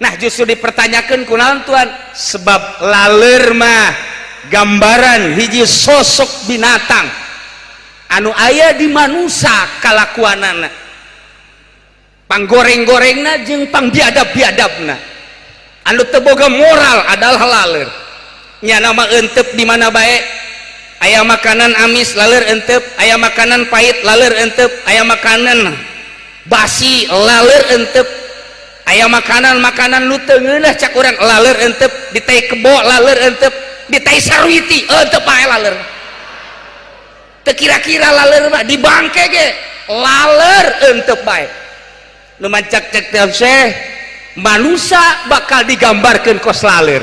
Nah justru dipertanyakan kunaon tuan, sebab laler mah gambaran hiji sosok binatang anu aya di manusia kalakuanana, panggoreng-gorengna jeung pangbiadab-biadabna, anu teu boga moral adalah laler. Nya nama entep di mana bae, aya makanan amis laler entep, aya makanan pahit laler entep, aya makanan basi laler entep, aya makanan-makanan nu teu ngeunah cak urang laler entep, di tai kebo laler entep, di tai sarwiti entep bae laler. Teu kira-kira laler mah di bangke ge laler entep bae. Nu mancak cek teh manusia bakal digambarkeun kos laler,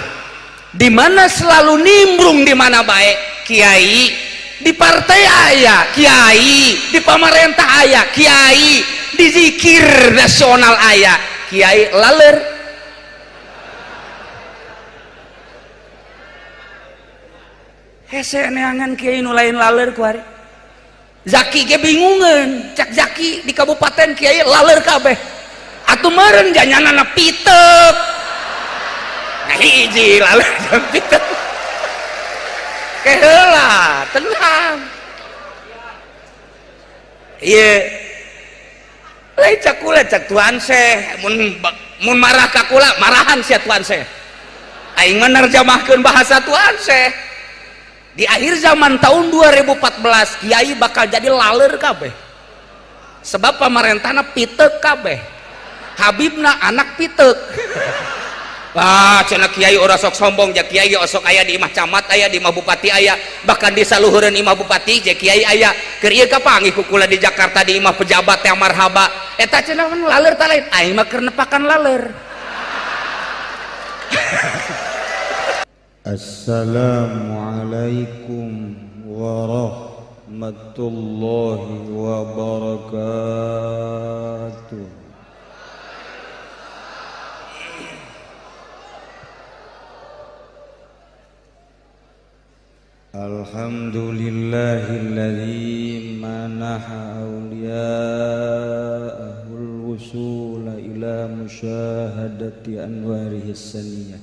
di mana selalu nimbrung di mana bae. Kiai di partai aya, kiai di pamarentah aya, kiai di zikir nasional aya, kiai laler. Hese neangan kiai nu lain laler kuari. Zaki ge bingungeun, cak Zaki di kabupaten kiai laler kabeh. Atuh meureun janyanana pitek. Nah hiji laler jeung pitek. Keheula, tenang. Ieu lain cak kula, cak tuan seh, mun marah ka kula marahan sia tuan seh. Aing mah nerjemahkeun bahasa tuan seh. Di akhir zaman tahun 2014 kiai bakal jadi laler kabeh. Sebab pamarentahna pitek kabeh. Habibna anak pitek. Ah, cenah kiai ora sok sombong, ja kiai osok aya di imah camat aya, di imah bupati aya, bahkan di saluhureun imah bupati ja kiai aya. Keur ieu kapanggih ku kula di Jakarta di imah pejabat yang marhaba. Eta cenah laler ta lain, aing mah keur nepakan laler. Assalamualaikum warahmatullahi wabarakatuh. Alhamdulillahilladzi manaha awliya'ahul wusula ila musyahadati anwarihi saniyah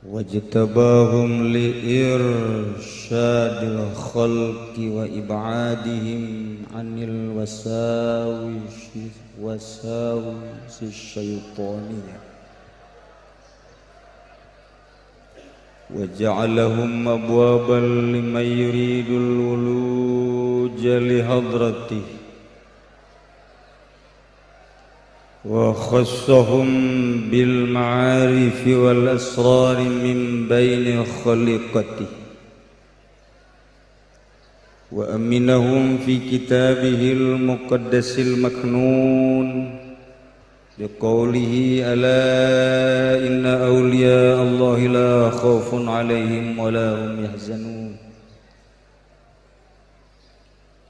wajtabahum liirsyadil khalqi wa ibadihim anil wasawisi syaitaniyah وجعلهم أبوابا لمن يريد الولوج لحضرته وخصهم بالمعارف والأسرار من بين خليقته وأمنهم في كتابه المقدس المكنون بقوله ألا إن أولياء الله لا خوف عليهم ولا هم يحزنون.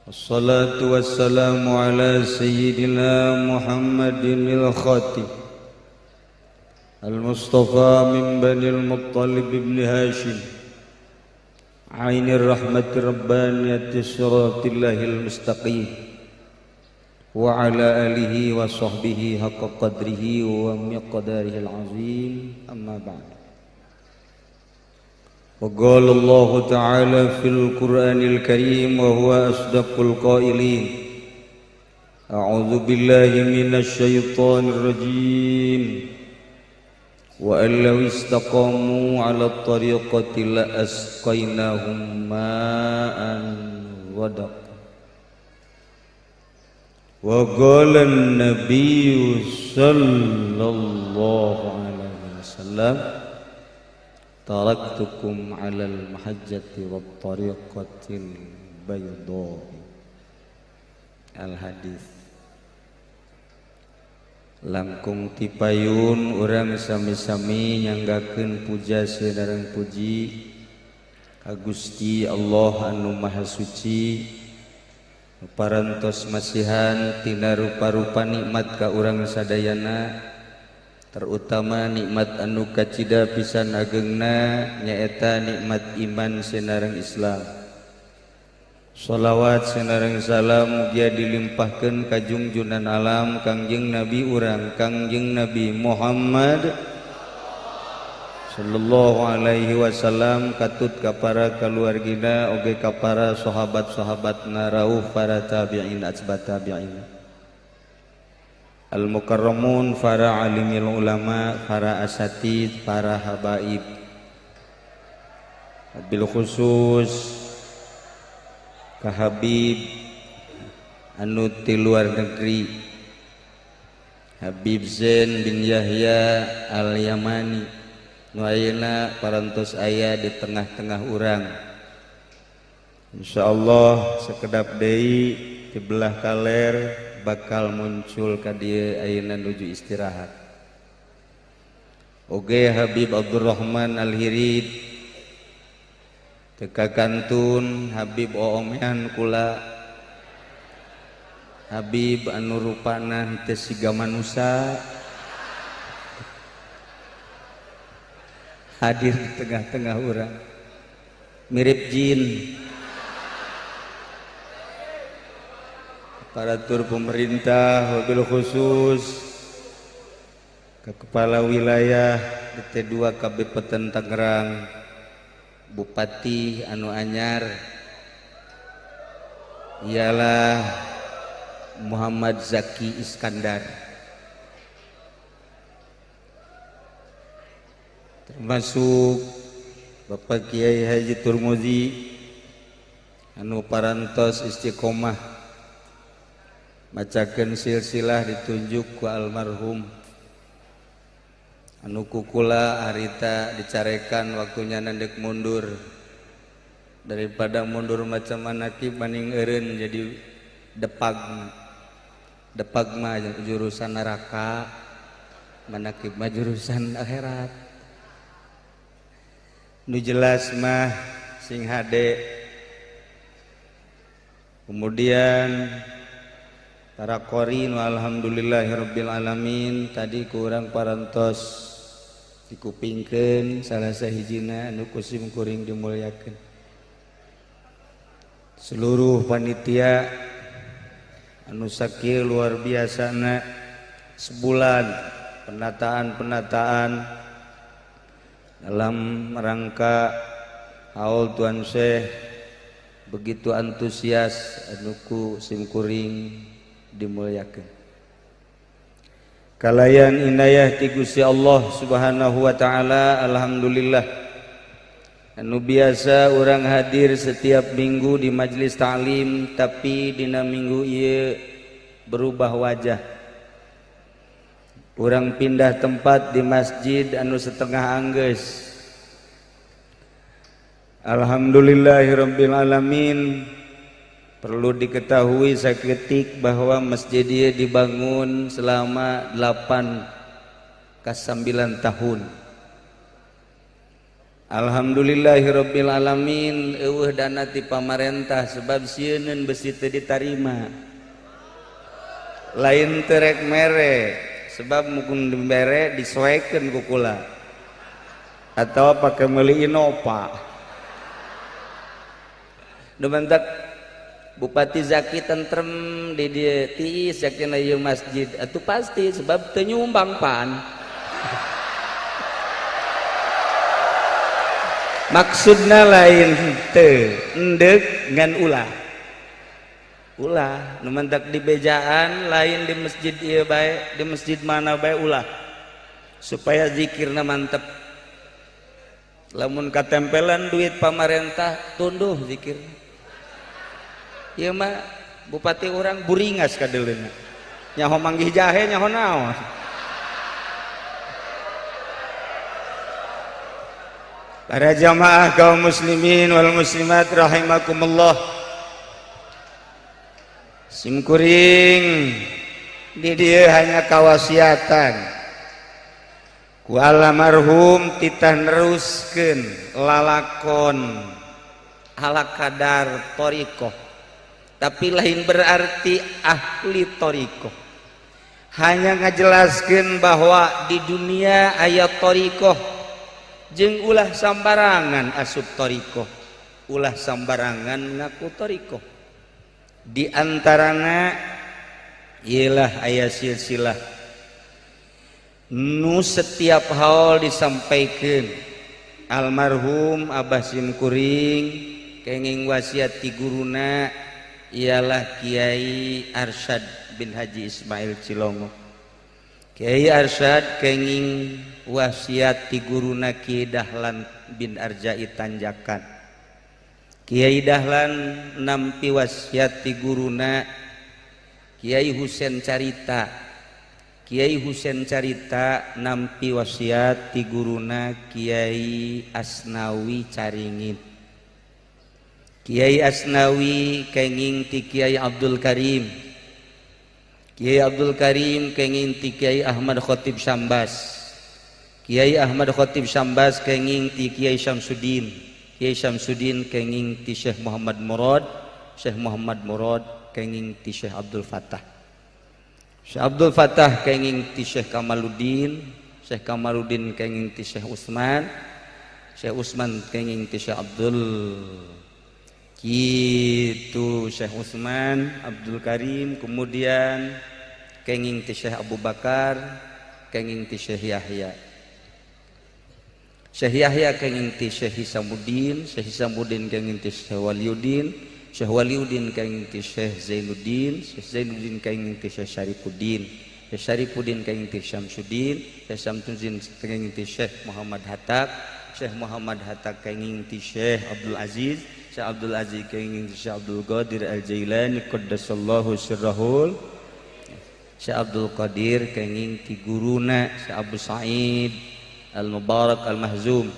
الصلاة والسلام على سيدنا محمد الخاتم المصطفى من بني المطلب بن هاشم عين الرحمة الربانية صراط الله المستقيم وعلى آله وصحبه حق قدره ومقداره العظيم. أما بعد، وقال الله تعالى في القرآن الكريم وهو أصدق القائلين: أعوذ بالله من الشيطان الرجيم، وأن لو استقاموا على الطريقة لأسقيناهم ماء غدقا. وقال النبي صلى الله عليه وسلم: تركتكم على المحجة والطريقة البيضاء. Al-Hadis. Langkung tipayun urang sami-sami nyanggakeun puja sareng puji ka Gusti Allah anu Maha Suci, parantos masihan tina rupa-rupa nikmat ka urang sadayana, terutama nikmat anu kacida pisan agengna nyaeta nikmat iman sinareng Islam. Shalawat sinareng salam mugia dilimpahkeun ka jungjunan alam Kangjeng Nabi urang Kangjeng Nabi Muhammad sallallahu alaihi wasallam katut ka para kaluargina oge ka para sahabat-sahabatna rauh para tabi'in atba tabi'in al mukarramun para alimil ulama para asatid para habaib bil khusus ka Habib anu ti luar negeri Habib Zain bin Yahya Al-Yamani nu ayeuna parantos aya di tengah-tengah urang. Insyaallah sekedap deui di belah kaler bakal muncul ka dieu ayeuna nuju istirahat. Oge Habib Abdurrahman Al-Hirid teka kantun Habib oomean kula Habib anu rupana teu siga manusa hadir di tengah-tengah urang mirip jin. Aparatur pemerintah wabil khusus ke kepala wilayah DT2 Kabupaten Tangerang Bupati anu anyar ialah Muhammad Zaki Iskandar, termasuk Bapak Kiai Haji Turmuzi anu parantos istiqomah macakeun silsilah ditunjuk ku almarhum anu kukula harita dicarekan waktunya nandek mundur daripada mundur macam manaki maning eureun jadi depag depag mah jurusan neraka manakib mah jurusan akhirat. Nu jelas mah sing hade. Kemudian para qorin alhamdulillahirabbil alamin tadi kurang parantos dikupingkeun salah sahijina anu kusim kuring dimuliakeun. Seluruh panitia anu sakieu luar biasana sebulan penataan-penataan dalam rangka haul Tuan Syekh begitu antusias anu ku sim kuring dimuliakeun. Kalayan inayah ti Gusti Allah Subhanahu wa taala alhamdulillah anu biasa urang hadir setiap minggu di majelis ta'lim tapi dina minggu ieu berubah wajah. Urang pindah tempat di masjid anu setengah anggeus. Alhamdulillahirabbil alamin. Perlu diketahui saketik bahwa masjid ieu dibangun selama 8 ke 9 tahun. Alhamdulillahirabbil alamin eueuh dana ti pamarentah sebab sieuneun besi teu ditarima. Lain teu rek mere sebab mungkin dibere disoekeun ku kula atau pake meuli Innova. Nu mantak Bupati Zaki tentrem di dieu tiis yakin ieu masjid atuh pasti sebab teu nyumbang pan. Maksudna lain teu endek ngan ulah. Ulah nu mantak di bejaan lain di masjid ieu bae di masjid mana bae ulah supaya zikirna mantep. Lamun katempelan duit pamarentah tunduh zikir. Ieu mah bupati urang buringas kadeuleuna. Nyaho manggih jahe nyaho naon. Para jamaah kaum muslimin wal muslimat rahimakumullah. Simkuring di dieu hanya kawasiatan ku almarhum titah neruskeun lalakon ala kadar thariqah. Tapi lain berarti ahli thariqah. Hanya ngajelaskeun bahwa di dunia aya thariqah jeung ulah sambarangan asup thariqah. Ulah sambarangan ngaku thoriqoh. Di antarana ialah aya silsilah nu setiap haul disampaikan. Almarhum Abah Simkuring kenging wasiat ti guruna ialah Kiai Arsyad bin Haji Ismail Cilongo. Kiai Arsyad kenging wasiat ti guruna Kiai Dahlan bin Arjai Tanjakan. Kiai Dahlan nampi wasiat ti guruna Kiai Husen Carita. Kiai Husen Carita nampi wasiat ti guruna Kiai Asnawi Caringin. Kiai Asnawi kenging ti Kiai Abdul Karim. Kiai Abdul Karim kenging ti Kiai Ahmad Khatib Sambas. Kiai Ahmad Khatib Sambas kenging ti Kiai Syamsuddin. Kiai Syamsuddin kenging ti Syekh Muhammad Murad. Syekh Muhammad Murad kenging ti Syekh Abdul Fattah. Syekh Abdul Fattah kenging ti Syekh Kamaluddin. Syekh Kamaluddin kenging ti Syekh Utsman. Syekh Utsman kenging ti Syekh Abdul. Kitu Syekh Utsman Abdul Karim, kemudian kenging ti Syekh Abu Bakar, kenging ti Syekh Yahya. Syekh Yahya kenging ti Syekh Hisamuddin, Syekh Hisamuddin kenging ti Syekh Waliuddin, Syekh Waliuddin kenging ti Syekh Zainuddin, Syekh Zainuddin kenging ti Syekh Syarifuddin, Syekh Syarifuddin kenging ti Syamsuddin, Syekh Syamsuddin kenging ti Syekh Muhammad Hatta, Syekh Muhammad Hatta kenging ti Syekh Abdul Aziz, Syekh Abdul Aziz kenging ti Syekh Abdul Qadir Al-Jailani qaddasallahu sirrahul, Syekh Abdul Qadir kenging ti guruna Syekh Abu Sa'id Al-Mubarak Al-Mahzum,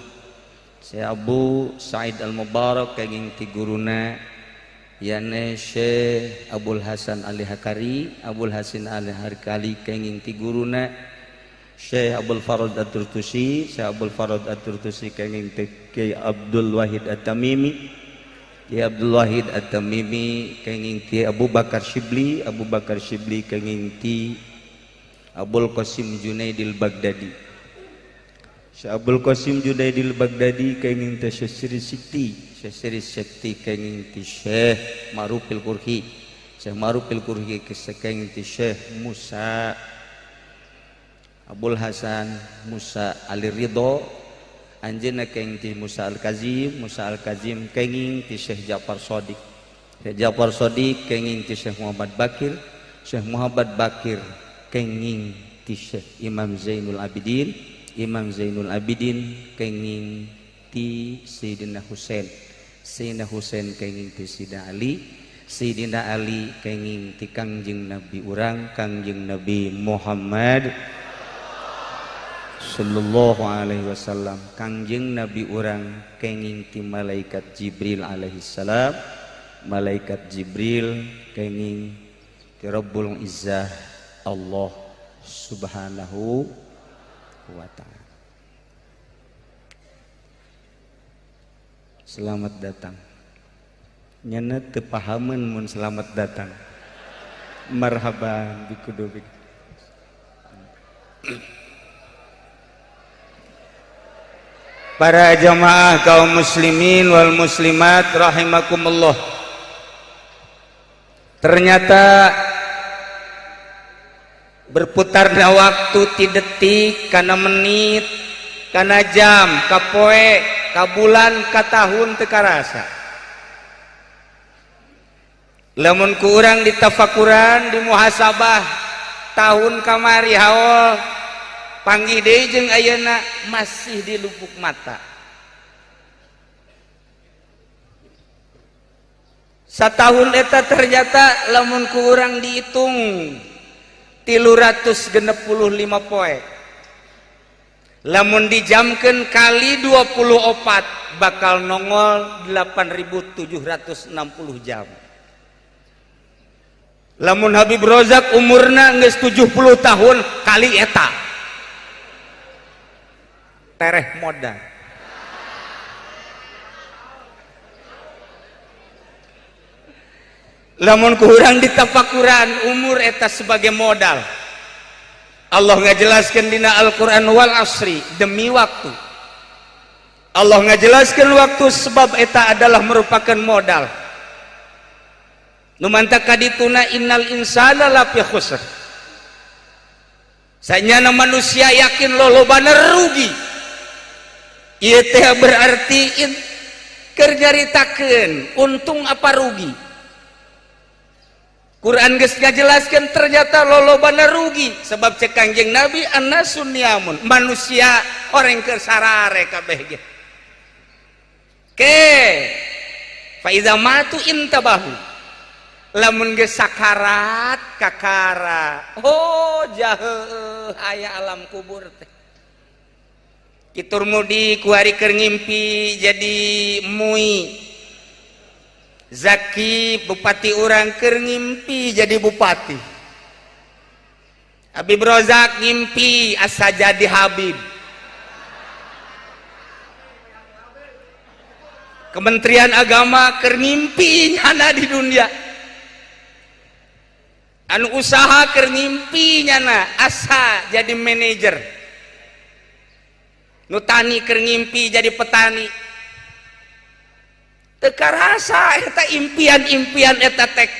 Syekh Abu Sa'id Al-Mubarak kenging ti guruna yane Syekh Abul Hasan Ali Hakari, Abul Hasan Ali Hakari kenging ti guruna Syekh Abdul Farad At-Turtusi, Syekh Abdul Farad At-Turtusi kenging ti Kiai Abdul Wahid At-Tamimi, Kiai Abdul Wahid At-Tamimi kenging ti Abu Bakar Shibli, Abu Bakar Shibli kenging ti Abul Qasim Junaidil Baghdadi, Syekh Abdul Qasim Junaidil Baghdadi kenging ti Syekh Siri Sikti, Syekh Siri Sikti kenging ti Syekh Ma'rufil Kurhi, Syekh Ma'rufil Kurhi kenging ti Syekh Musa Abul Hasan Musa Ali Ridho, anjeunna kenging ti Musa Al-Kazim, Musa Al-Kazim kenging ti Syekh Ja'far Shadiq, Syekh Ja'far Shadiq kenging ti Syekh Muhammad Bakir, Syekh Muhammad Bakir kenging ti Syekh Imam Zainul Abidin, Imam Zainul Abidin kenging ti Sayyidina Husain, Sayyidina Husain kenging ti Sayyidina Ali, Sayyidina Ali kenging ti Kangjeng Nabi urang Kangjeng Nabi Muhammad sallallahu alaihi wasallam. Kangjeng Nabi urang kenging ti malaikat Jibril alaihi salam, malaikat Jibril kenging ti Rabbul Izzah Allah subhanahu wa ta'ala. Selamat datang. Nyana teu pahameun mun selamat datang. Marhaban bikudubik. Para jamaah kaum muslimin wal muslimat rahimakumullah. Ternyata berputarnya waktu ti detik kana menit kana jam ka poe ka bulan ka tahun teu karasa. Lamun ku urang ditafakuran di muhasabah tahun kamari haul panggih deui jeung ayeuna masih di lupuk mata. Satahun eta ternyata lamun ku urang dihitung 365 poe. Lamun dijamkeun kali 24 bakal nongol 8.760 jam. Lamun Habib Rozak umurna geus 70 tahun kali eta tereh modal. Lamun kurang ditafakuran umur eta sebagai modal. Allah ngajelaskeun dina Al-Qur'an wal asri, demi waktu. Allah ngajelaskan waktu sebab eta adalah merupakan modal. Nu mantak kadituna innal insana lafi khusr. Sanyana manusia yakin lolobana rugi. Ieu teh berarti keur nyaritakeun untung apa rugi. Quran geus ngajelaskeun ternyata lolobana rugi sebab cek Kangjeng Nabi annasun niamun, manusia orang keur sarare kabeh ge. Ke fa iza matu intabahu, lamun geus sakarat kakara, oh jaheuh aya alam kubur teh. Kitur mudi kuari keur ngimpi jadi mui. Zaki bupati urang keur ngimpi jadi bupati. Habib Rozak ngimpi asa jadi Habib. Kementerian Agama keur ngimpi nyana di dunia. Anu usaha keur ngimpi nyana asa jadi manajer. Nu tani keur ngimpi jadi petani. Teu karasa eta impian-impian eta teh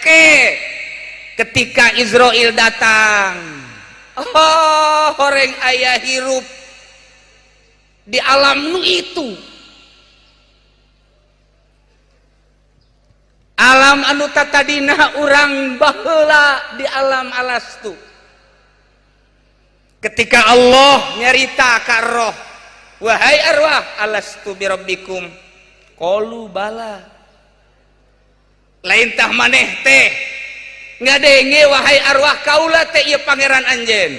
ketika Israel datang. Oh, horeng aya hirup di alam nu itu. Alam anu tatadina urang baheula di alam alastu. Ketika Allah nyarita ka roh, wahai arwah alastu birabbikum qalu bala. Lain tah maneh teh ngadenge wahai arwah kaula teh ieu pangeran anjeun.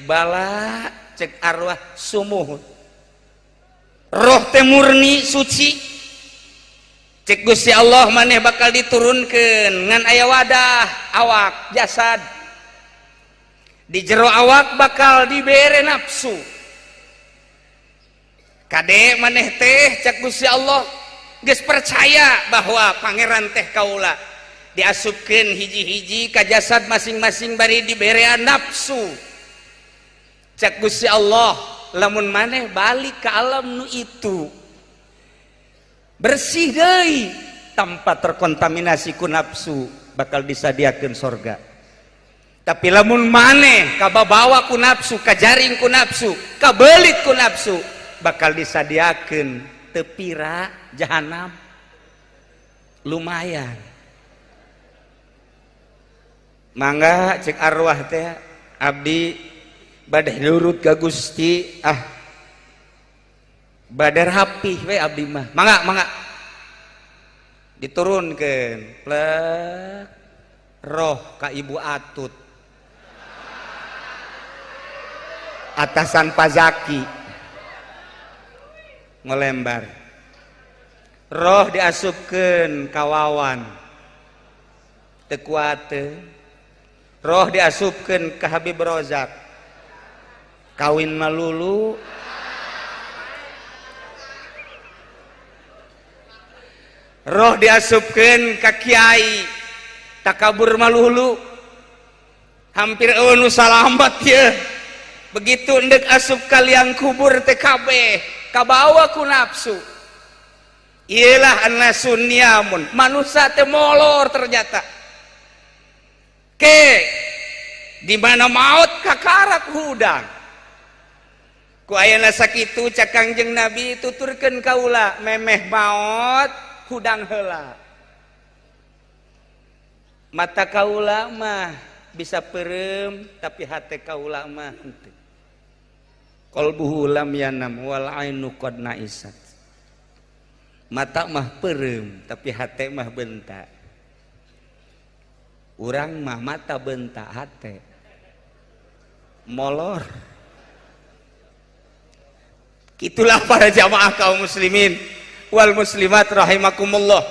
Bala cek arwah sumuhun. Roh teh murni suci. Cek Gusti Allah maneh bakal diturunkeun ngan aya wadah awak jasad. Di jero awak bakal dibere nafsu. Kade maneh teh cek Gusti Allah geus percaya bahwa pangeran teh kaula diasupkeun hiji-hiji ka jasad masing-masing bari diberean nafsu. Cek Gusti Allah lamun maneh balik ke alam nu itu bersih deui tanpa terkontaminasi ku nafsu bakal disadiakeun sorga. Tapi lamun maneh kababawa ku nafsu, kajaring ku nafsu, kabelit ku nafsu, bakal disadiakeun tepira jahanam. Lumayan. Mangga cek arwah teh abdi bade nurut ka Gusti, ah bade rapih we abdi mah. Mangga mangga diturunkeun plek roh ka Ibu Atut atasan Pazaki ngelembar roh diasupkeun ka Wawan teu kuateun, roh diasupkeun ka Habib Rozak kawin malulu, roh diasupkeun ka kiai takabur malulu, hampir eueuh nu salamat ye. Begitu endek asup kaliang kubur TKB kabawa ku nafsu. Iyalah annasun niamun, manusia teh molor ternyata. Ke di mana maut kakarak hudang. Ku ayana sakitu cak Kangjeng Nabi tuturkeun kaula memeh maot hudang heula. Mata kaula mah bisa perem tapi hate kaula mah henteu. Qalbuhu lam yanam wal ainu qad naisat. Mata mah perem tapi hate mah bentak. Urang mah mata bentak hate molor. Itulah para jamaah kaum muslimin wal muslimat rahimakumullah.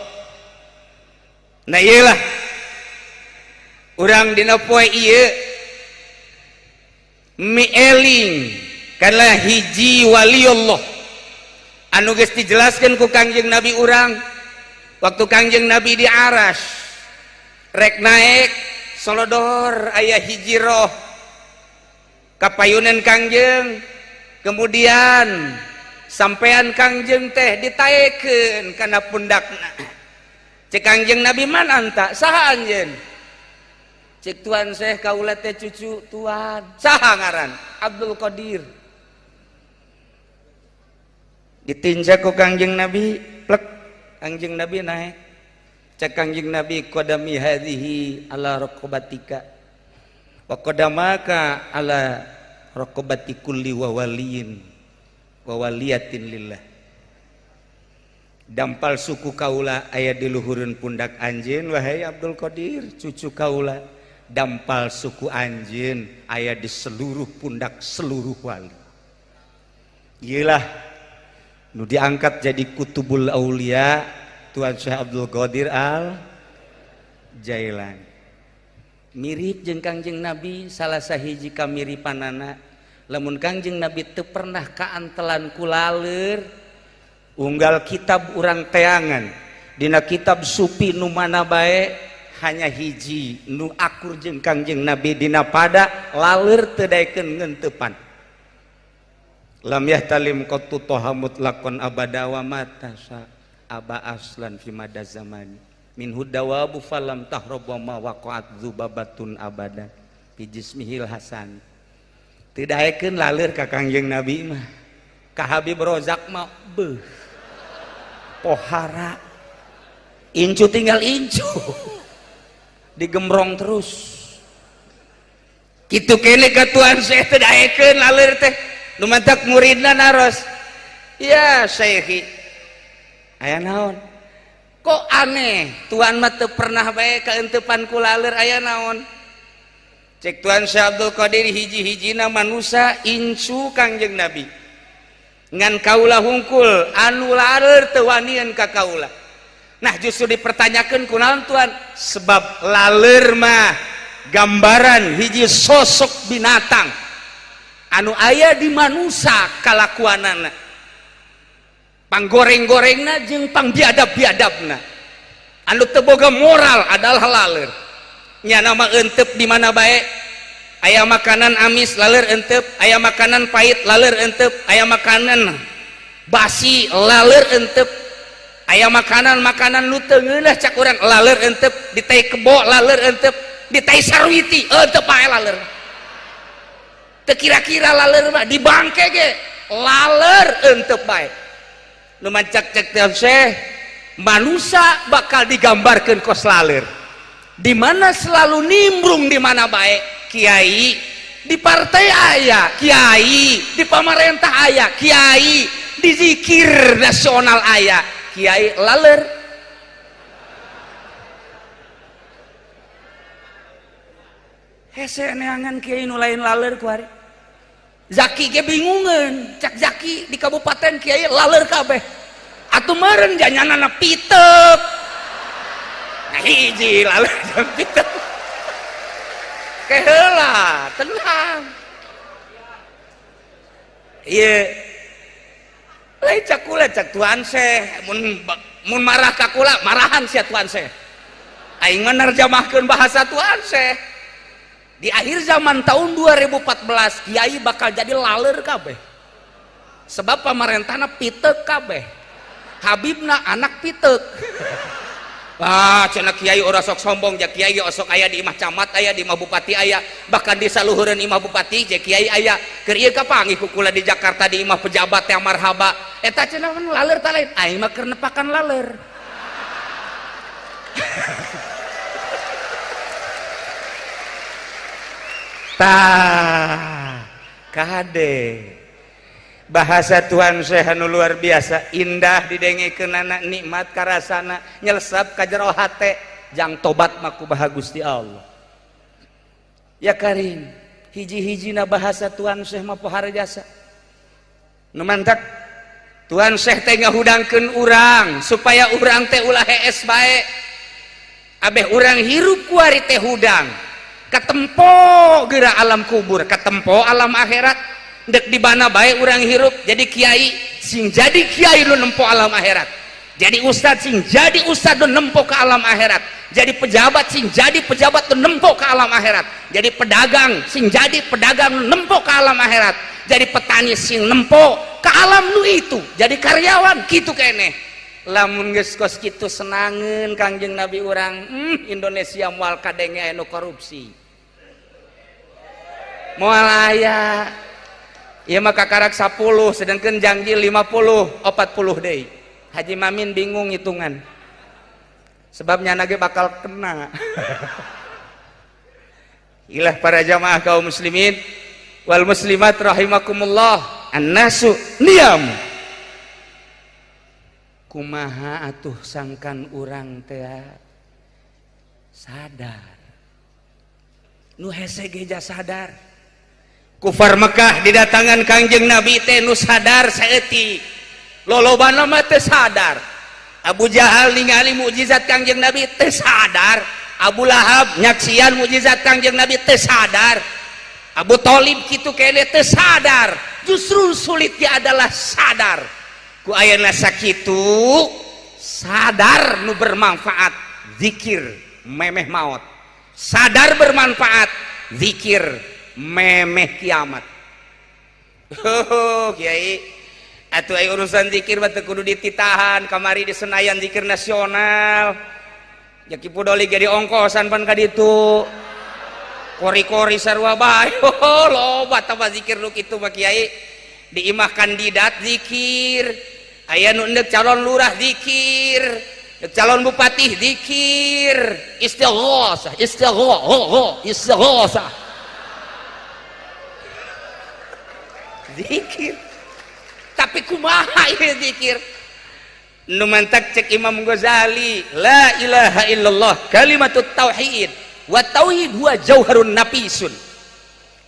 Nah iyalah urang dina poe ieu mieling kana hiji waliullah anu geus dijelaskeun ku Kangjeng Nabi urang waktu Kangjeng Nabi di aras rek naek solodor aya hiji roh kapayunan Kangjeng, kemudian Sampean Kangjeng teh ditaekeun kana pundakna. Cek Kangjeng Nabi, man anta, saha anjeun? Cek Tuan Syekh, kaula teh cucu tuan. Saha ngaran? Abdul Qadir. Ditinjak ku Kangjeng Nabi, plek, Kangjeng Nabi naik. Cek Kangjeng Nabi, qadami hadhihi ala raqabatika wa qadamaka ala raqabati kulli wa waliyin wa waliyatin lillah. Dampal suku kaula aya di luhureun pundak anjeun, wahai Abdul Qadir, cucu kaula. Dampal suku anjeun aya di seluruh pundak seluruh wali. Iyalah nu diangkat jadi kutubul aulia Tuan Syekh Abdul Qadir Al Jailani. Mirip jeung Kangjeng Nabi, salah sahiji kamiripanana, lamun Kangjeng Nabi teu pernah kaantelan ku laleur. Unggal kitab urang teangan dina kitab sufi nu mana bae, hanya hiji nu akur jeung Kangjeng Nabi dina pada laleur teu daekeun ngenteupan. Lam yahtalim qattu toha mutlaqan abada wa mata aba aslan fi mada zamani minhu dawabu falam tahrab wa ma waqa'at dzubabatun abada fi jismihil hasan. Teu daekeun laleur ka Kangjeng Nabi mah. Ka Habib Rozak mah beuh pohara, incu tinggal incu, digembrong terus kitu kene. Ka Tuan Syekh teu daekeun laleur teh. Nu mantak muridna naros, ya Syekhi, aya naon kok aneh, tuan mah teu pernah bae kaenteupan ku laleur, aya naon? Cek Tuan Syekh Abdul Qadir, hiji-hijina manusa incu Kangjeng Nabi, ngan kaula hungkul anu laleur teu wanian ka kaula. Nah, justru dipertanyakan kunaon tuan? Sebab laleur mah gambaran hiji sosok binatang anu aya di manusa, kalakuanana panggoreng-gorengna jeung pangbiadab-biadabna. Anu teu boga moral adalah laleur. Nyana mah entep di mana bae. Aya makanan amis, laleur entep. Aya makanan pahit, laleur entep. Aya makanan basi, laleur entep. Aya makanan-makanan nu teu ngeunah cak urang, laleur entep. Di tai kebo, laleur entep. Di tai sarwiti, entep bae laleur. Teu kira-kira laleur mah, di bangke ge laleur entep bae. Nu mancak cek teh Syekh, manusia bakal digambarkeun kos laleur, di mana selalu nimbrung di mana bae. Kiai di partai aya, kiai di pamarentah aya, kiai di zikir nasional aya, kiai laler. Hese neangan kiai nu lain laler kuari. Zaki ge bingungeun, cak Zaki di kabupaten kiai laler kabeh. Atuh meureun janyanana pitep. Nah, hiji laler jeung pitep. Keheula, tenang. Ieu lain cak kula, cak Tuan Syekh. Mun mun marah ka kula, marahan sia Tuan Syekh. Aing mah nerjemahkeun bahasa Tuan Syekh. Di akhir zaman tahun 2014 kiai bakal jadi laler kabeh. Sebab pamarentahna pitek kabeh. Habibna anak pitek. Wah, cenah kiai ora sok sombong, ja kiai osok aya di imah camat, aya di imah bupati aya, bahkan di saluhureun imah bupati ja kiai aya. Keur ieu kapanggih ku kula di Jakarta di imah pejabat yang marhaba. Eta cenah laler ta lain, aing mah keur nepakan laler. Tah, kade bahasa Tuhan Syekh anu luar biasa indah didengekeunana, nikmat karasana, nyelesap ka jero hate. Jang tobat mah kumaha Gusti Allah ya Karim. Hiji-hijina bahasa Tuhan Syekh mah pohara jasa. Nu mantak Tuhan Syekh teh ngahudangkeun urang supaya urang teh ulah hees bae. Abeh urang hirup kuari teh hudang, katempo geura alam kubur, katempo alam akhirat. Dek di mana bae urang hirup, jadi kiai sing jadi kiai lu nempo alam akhirat, jadi ustad sing jadi ustad lu nempo ke alam akhirat, jadi pejabat sing jadi pejabat lu nempo ke alam akhirat, jadi pedagang sing jadi pedagang lu nempo ke alam akhirat, jadi petani sing nempo ke alam nu itu jadi karyawan kitu keneh. Lamun geus kos kitu senangeun Kangjeng Nabi urang, Indonesia moal kadenge anu korupsi, moal aya. Ieu mah kakarak 10 sedangkan janji 50 40 deui. Haji Mamin bingung hitungan, sebabnya nage bakal kena. Ilah para jamaah kaum muslimin wal muslimat rahimakumullah, annasu niyam. Kumaha atuh sangkan urang teh sadar, nu hese ge sadar. Kufar Mekah didatangan Kangjeng Nabi teh nu sadar saeutik, lolobana mah teu sadar. Abu Jahal ningali mukjizat Kangjeng Nabi teu sadar, Abu Lahab nyaksian mukjizat Kangjeng Nabi teu sadar, Abu Thalib kitu kene teu sadar. Justru sulitnya adalah sadar. Ku ayeuna sakitu sadar nu bermanfaat zikir memeh maot, sadar bermanfaat zikir memeh kiamat. Oh kiai, atuh aya urusan zikir mah teu kudu dititahan. Kamari di Senayan zikir nasional, ya Ki Pudoli ge diongkosan pan ka ditu, kori-kori sarua bae. Oh, loba tah zikir nu kitu mah kiai. Di imah kandidat zikir, aya nu endek calon lurah zikir, endek calon bupati zikir, istighosah istighosah istighosah zikir. Tapi kumaha ieu zikir? Nu mantak cek Imam Ghazali, la ilaha illallah kalimatut tauhid wa tauhid huwa jauharun nafisun.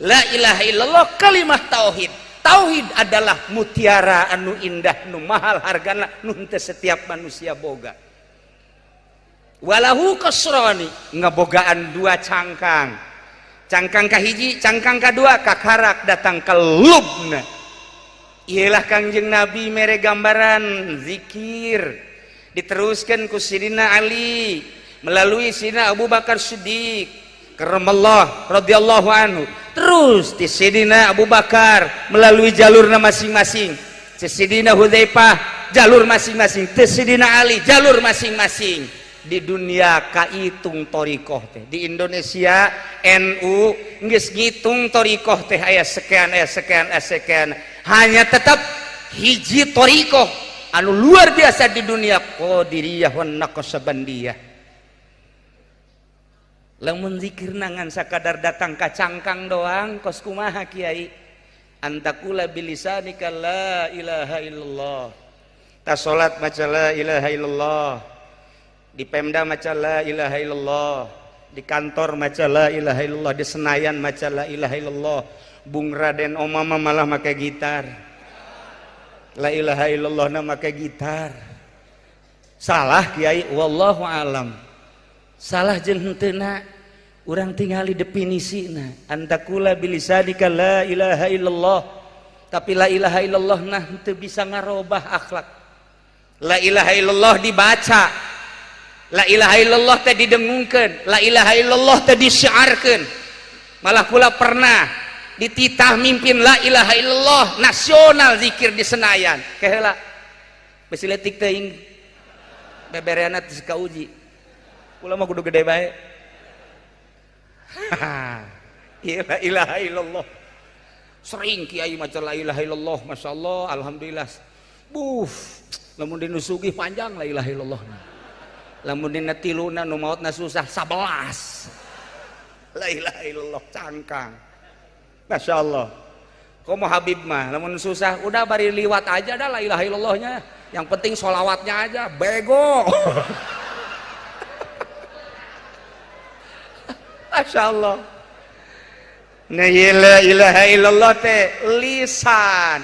La ilaha illallah kalimah tauhid, tauhid adalah mutiara anu indah nu mahal hargana nu henteu setiap manusia boga. Walahu kasrani, ngebogaan dua cangkang, cangkang kahiji, cangkang kadua, kakarak datang ke lubna. Iyalah Kangjeng Nabi mere gambaran zikir diteruskan ku Sidina Ali melalui Sidina Abu Bakar Siddiq karramallah radhiyallahu anhu, terus di Sidina Abu Bakar melalui jalurna masing-masing, Sidina Hudzaifah jalur masing-masing, Sidina Ali jalur masing-masing. Di dunia kaitung thoriqoh teh, di Indonesia NU geus ngitung thoriqoh teh aya sekian aya sekian aya sekian, hanya tetap hiji thoriqoh anu luar biasa di dunia, Qadiriyah wan Naqsabandiyah. Lamun zikir nangan sakadar datang ka cangkang doang kos kumaha kiai? Antakula bilisanika la ilaha illallah, ta salat maca la ilaha illallah, di Pemda maca la ilaha illallah, di kantor maca la ilaha illallah, di Senayan maca la ilaha illallah. Bung Raden Omama malah make gitar, la ilaha illallah na make gitar. Salah kiai? Wallahu alam salah jeung henteuna. Urang tingali definisina, antakula bilisanika la ilaha illallah, tapi la ilaha illallah nah henteu bisa ngarobah akhlak. La ilaha illallah dibaca, la ilaha illallah teh didengungkeun, la ilaha illallah teh disiarkeun. Malah kula pernah dititah mimpin la ilaha illallah nasional zikir di Senayan. Keheula besi leutik teuing bebereana teh kauji, kula mah kudu gede bae. La ilaha illallah sering kiai maca la ilaha illallah, masyaallah alhamdulillah. Buh, lamun dinu sugih panjang la ilaha illallah, lamun dina tiluna nu maotna susah 11 la ilaha illallah cangkang. Masya Allah. Komo Habib mah lamun susah udah bari liwat aja dah la ilaha illallahnya, yang penting sholawatnya aja bego. Masya Allah. Nah, la ilaha illallah teh lisan,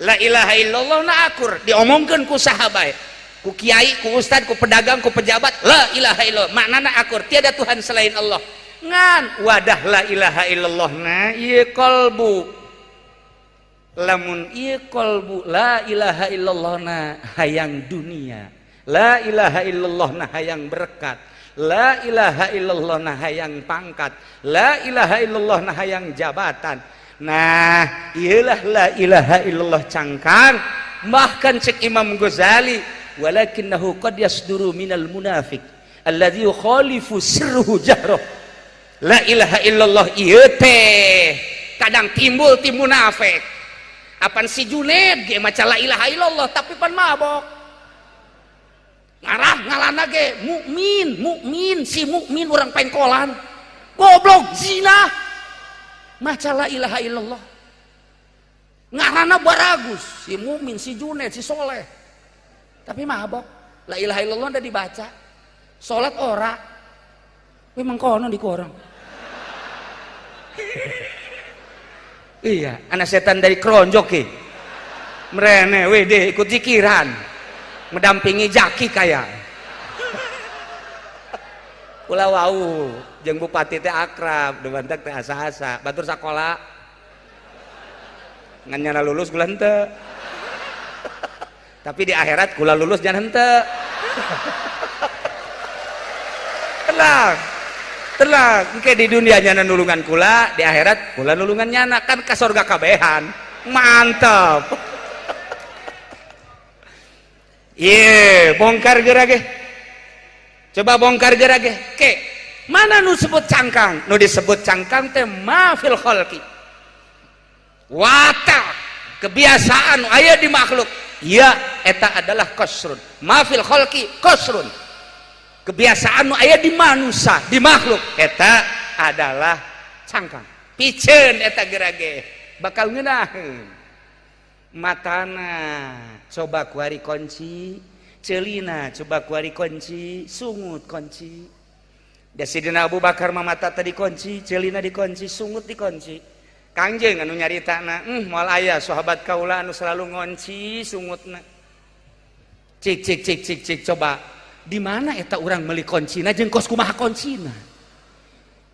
la ilaha illallah na akur diomongkeun ku saha bae, ku kiai, ku ustad, ku pedagang, ku pejabat, la ilaha illallah maknana akur tiada Tuhan selain Allah. Ngan wadah la ilaha illallah na ieu qalbu, lamun ieu qalbu la ilaha illallah na hayang dunia, la ilaha illallah na hayang berkat, la ilaha illallah na hayang pangkat, la ilaha illallah na hayang jabatan, Nah, iyalah la ilaha illallah cangkang. Bahkan cek Imam Ghazali, walakinnahu qad yasduru minal munafiq alladzi yukhalifu sirruhu jahroh. La ilaha illallah ieu teh kadang timbul ti munafik. Apan si Juned ge maca la ilaha illallah tapi pan mabok. Ngarah ngalana ge mukmin, mukmin si mukmin urang pengkolan. Goblok zina. Maca la ilaha illallah ngarana baragus si mukmin, si Juned, si soleh, tapi mabok. La ilaha illallah udah dibaca, sholat ora, memang kono di korang. Iya, anak setan dari keronjok ki merene wede ikut zikiran mendampingi jaki kaya ulah wau jeung bupati teh akrab debantak teh asa-asa batur sakola ngan nyana lulus kula henteu, tapi di akhirat kula lulus jangan henteu. Tenang tenang, engke di dunia nyana nulungan kula, di akhirat kula nulungan nyana, kan ka sorga kabehan. Mantap. Ye, bongkar geura ge. Coba bongkar geura ge. Ke mana nu disebut cangkang? Nu disebut cangkang teh ma fil khalqi. Watak, kebiasaan aya di makhluk. Ya, eta adalah qasrun. Ma fil khalqi qasrun. Kebiasaan nu aya di manusia, di makhluk eta adalah cangkang. Piceun eta geura ge bakal ngeunaheun. Matana coba kuari kunci, celina coba kuari kunci, sungut kunci. Da Sidina Abu Bakar mah mata tadi kunci, celina dikunci, sungut dikunci. Kangjeng anu nyaritana, moal aya sahabat kaula anu selalu ngonci sungutna. Cik cik cik cik cik coba di mana eta urang meuli kuncina jeung kos kumaha kuncina?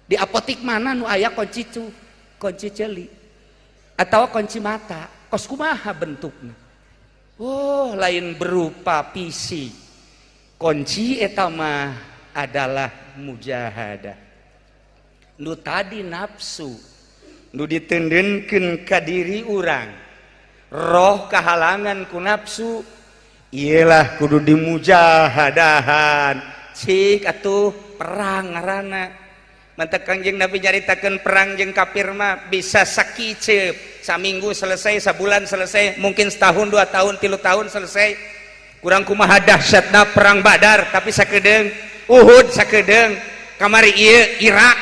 Di apotik mana nu aya kunci cu, kunci celi atau kunci mata, kos kumaha bentukna? Oh, lain berupa pisi. Kunci eta mah adalah mujahadah. Nu tadi nafsu nu ditendenkeun ka diri urang, roh kahalangan ku nafsu, iyalah kudu dimujahadahan. Cik atuh perang ngaranna. Mantak Kangjeng Nabi nyaritakeun perang jeung kafir mah bisa sakiceup, saminggu selesai, sabulan selesai, mungkin setahun, 2 tahun, 3 tahun selesai. Kurang kumaha dahsyatna perang Badar, tapi sakedeung, Uhud sakedeung, kamari ieu Irak,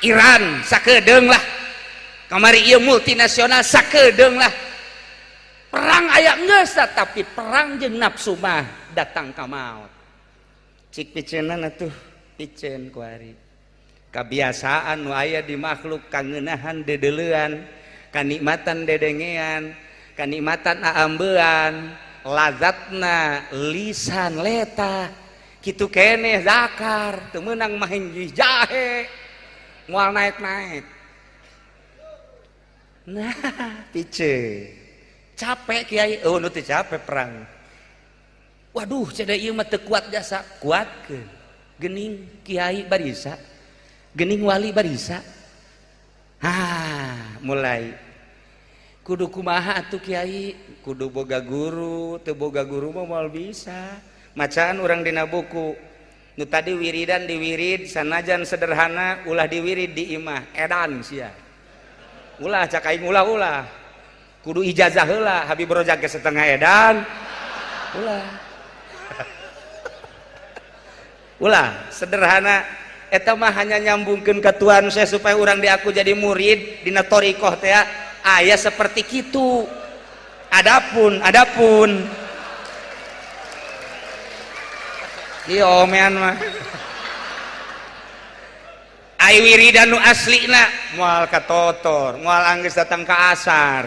Iran sakedeung lah. Kamari ieu multinasional sakedeung lah. Perang aya geus, tapi perang jeung nafsu mah datang ka maut. Cik piceunan atuh, piceun kuari. Kebiasaan nu aya di makhluk kangeunahan dedeleuan, kanikmatan dedengean, kanikmatan aambean, lazatna lisan leta, kitu keneh zakar, teu meunang mah jahe, moal naik-naik. Nah, piceun. Capek kiai, oh nu teu capek perang. Waduh, ceda ieu mah teu kuat jasa, kuatkeun. Geuning kiai barisa, gening wali barisa. Ah, mulai kudu kumaha atuh kiai, kudu boga guru, teu boga guru mah moal bisa. Macaan urang dina buku. Nu tadi wiridan diwirid sanajan sederhana ulah diwirid di imah, edan sia. Ulah cak aing ulah-ulah. Kudu ijazah heula, Habib Rozak ge setengah edan. Ulah. Ulah sederhana eta mah hanya nyambungkeun ka Tuhan saya supaya urang diaku jadi murid dina thariqah teh aya seperti kitu. Adapun ieu omean mah ai wiridan nu aslina moal katotor, moal anggeus datang ka asar.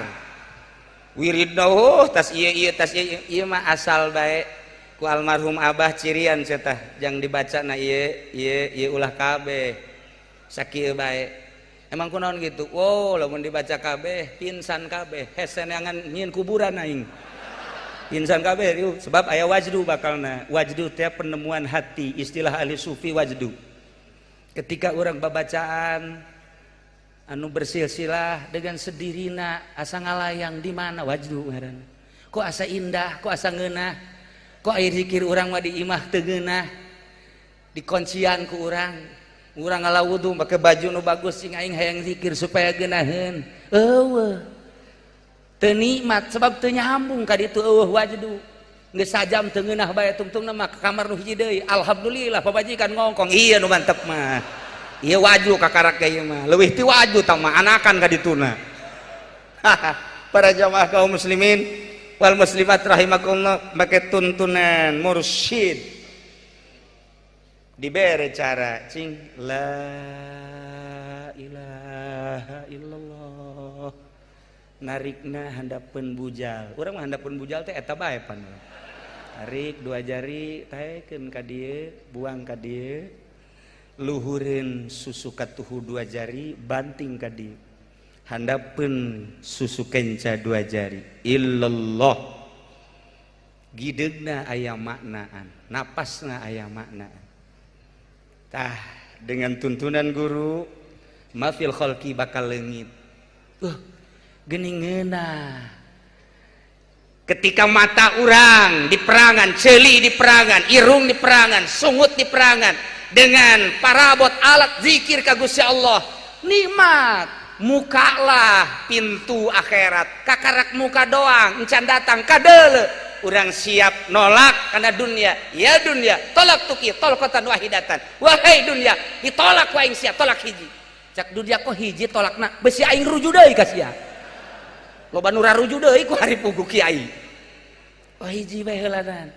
Wiridna oh tas ieu ieu tas ieu ieu mah asal bae ku almarhum abah cirian cenah jang dibacana ieu ieu ieu ulah kabeh sakieu bae. Emang kunaon gitu? Wow, lamun dibaca kabeh pingsan kabeh, hese neangan nyieun kuburan aing. Pingsan kabeh riuh sebab aya wajdu bakalna. Wajdu teh penemuan hati, istilah ahli sufi wajdu. Ketika orang babacaan Anu bersilsilah dengan sedirina asa ngalayang di mana wajdu ngaranna. Kok asa indah, kok asa ngeunah, kok air zikir urang mah di imah teu ngeunah, dikuncian ku urang. Urang ngala wudu make baju nu bagus, sing aing hayang zikir supaya geunaheun. Eueuh, teu nikmat sebab teu nyambung ka ditu, eueuh wajdu. Geus sajam teu ngeunah bae, tungtungna mah ka kamar nu hiji deui. Alhamdulillah pamajikan ngongkong, iya nu mantep mah. Iya waju kakarak ieu mah, leuwih ti waju tah mah anakan ka dituna. Para jamaah kaum muslimin wal muslimat rahimakumullah, make tuntunan mursyid dibere cara cing la ilaha illallah, narikna handapeun bujal. Urang mah handapeun bujal teh eta bae pan. Tarik dua jari, taekeun ka dieu, buang ka dieu, luhureun susu katuhu dua jari, banting ka dieu, handapeun susu kenca dua jari, illallah. Gideugna aya maknaan, napasna aya maknaan. Tah, dengan tuntunan guru mafil khalqi bakal leungit. Geuning ngeunah ketika mata urang di perangan, ceuli di perangan, irung di perangan, sungut di perangan dengan parabot alat zikir ka Gusti Allah, nikmat. Mukalah pintu akhirat, kakarak muka doang encan datang kadeule. Urang siap nolak karena dunia. Ya dunia, tolak tuki tolkotan wahidatan. Wahai dunia, ditolak ku aing sia tolak hiji. Cak dunia, kok hiji tolakna, besi aing ruju deui ka sia. Loba nu raruju deui ku hari pugu kiai. Oh, hiji bae heulanan.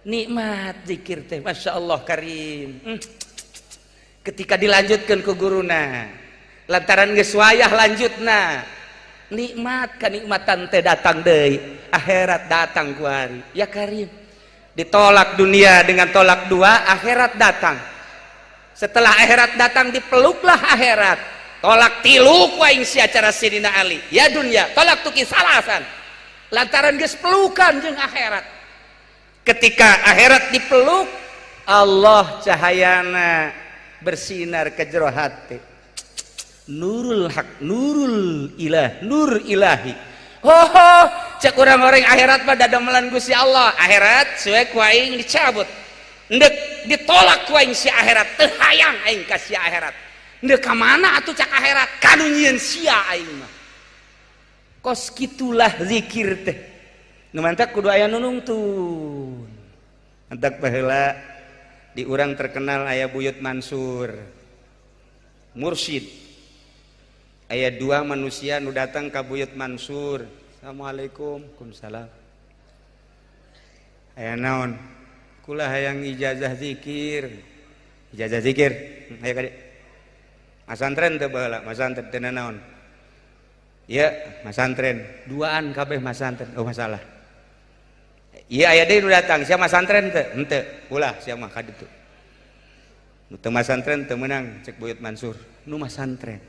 Nikmat zikir teh, Masya Allah karim. Ketika dilanjutkan ke guruna, lantaran geus wayah lanjutna, nikmat kenikmatan teh datang deui, akhirat datang ku hari. Ya karim, ditolak dunia dengan tolak dua, akhirat datang. Setelah akhirat datang, dipeluklah akhirat, tolak tilu ku aing sia cara Sidina Ali. Ya dunia, tolak tuki salasan. Lantaran geus pelukan jeung akhirat, ketika akhirat dipeluk Allah, cahayana bersinar ke jero hati, nurul hak, nurul ilah, nur ilahi. Ho ho, cek orang-orang akhirat mah dadamelan Gusti Allah. Akhirat suwe ku aing dicabut, ndek ditolak ku aing si akhirat, teu hayang aing ka si akhirat. Ndek ka mana atuh? Cak akhirat, kanu nyieun sia aing mah. Kos kitulah zikir teh. Nu mantak kudu aya nu nungtun. Mantak baheula di urang terkenal aya Buyut Mansur, mursyid. Aya dua manusia nu datang ka Buyut Mansur. Assalamualaikum. Waalaikumsalam. Aya naon? Kula hayang ijazah zikir. Ijazah zikir, aya kade masantren teu? Baheula masantren teu naon ya, masantren duaan kabeh masantren. Oh, masalah. Iya, aya deui nu datang. Sia masantren teu? Henteu. Ulah sia mah ka ditu, nu teu masantren teu meunang. Cek Buyut Mansur, nu masantren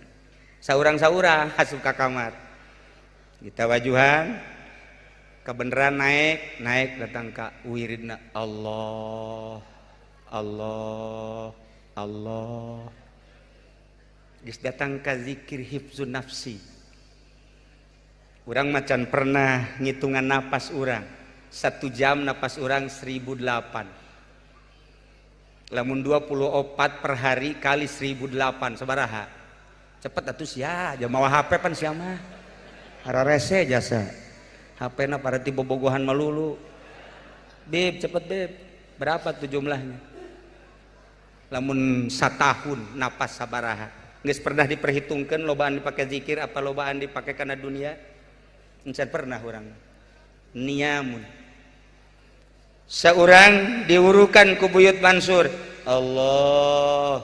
saurang-saurang asup ka kamar. Kita wajuhan kebenaran, naik naik, datang ka wiridna Allah, Allah, Allah. Geus datang ka zikir hifzun nafsi. Urang macan pernah ngitungan napas urang. Satu jam napas urang 1008. Lamun 24 per hari kali 1008 sabaraha? Cepet atuh sia, jam mawa HP pan sia mah. Hararese jasa. HP na para ti bobogohan melulu. Beb, cepet beb. Berapa tuh jumlahnya? Lamun satahun napas sabaraha? Geus pernah diperhitungkan lobaan dipakai zikir apa lobaan dipakai karena dunia? Encan pernah urang. Niamun. Seorang diurukan ku Buyut Mansur. Allah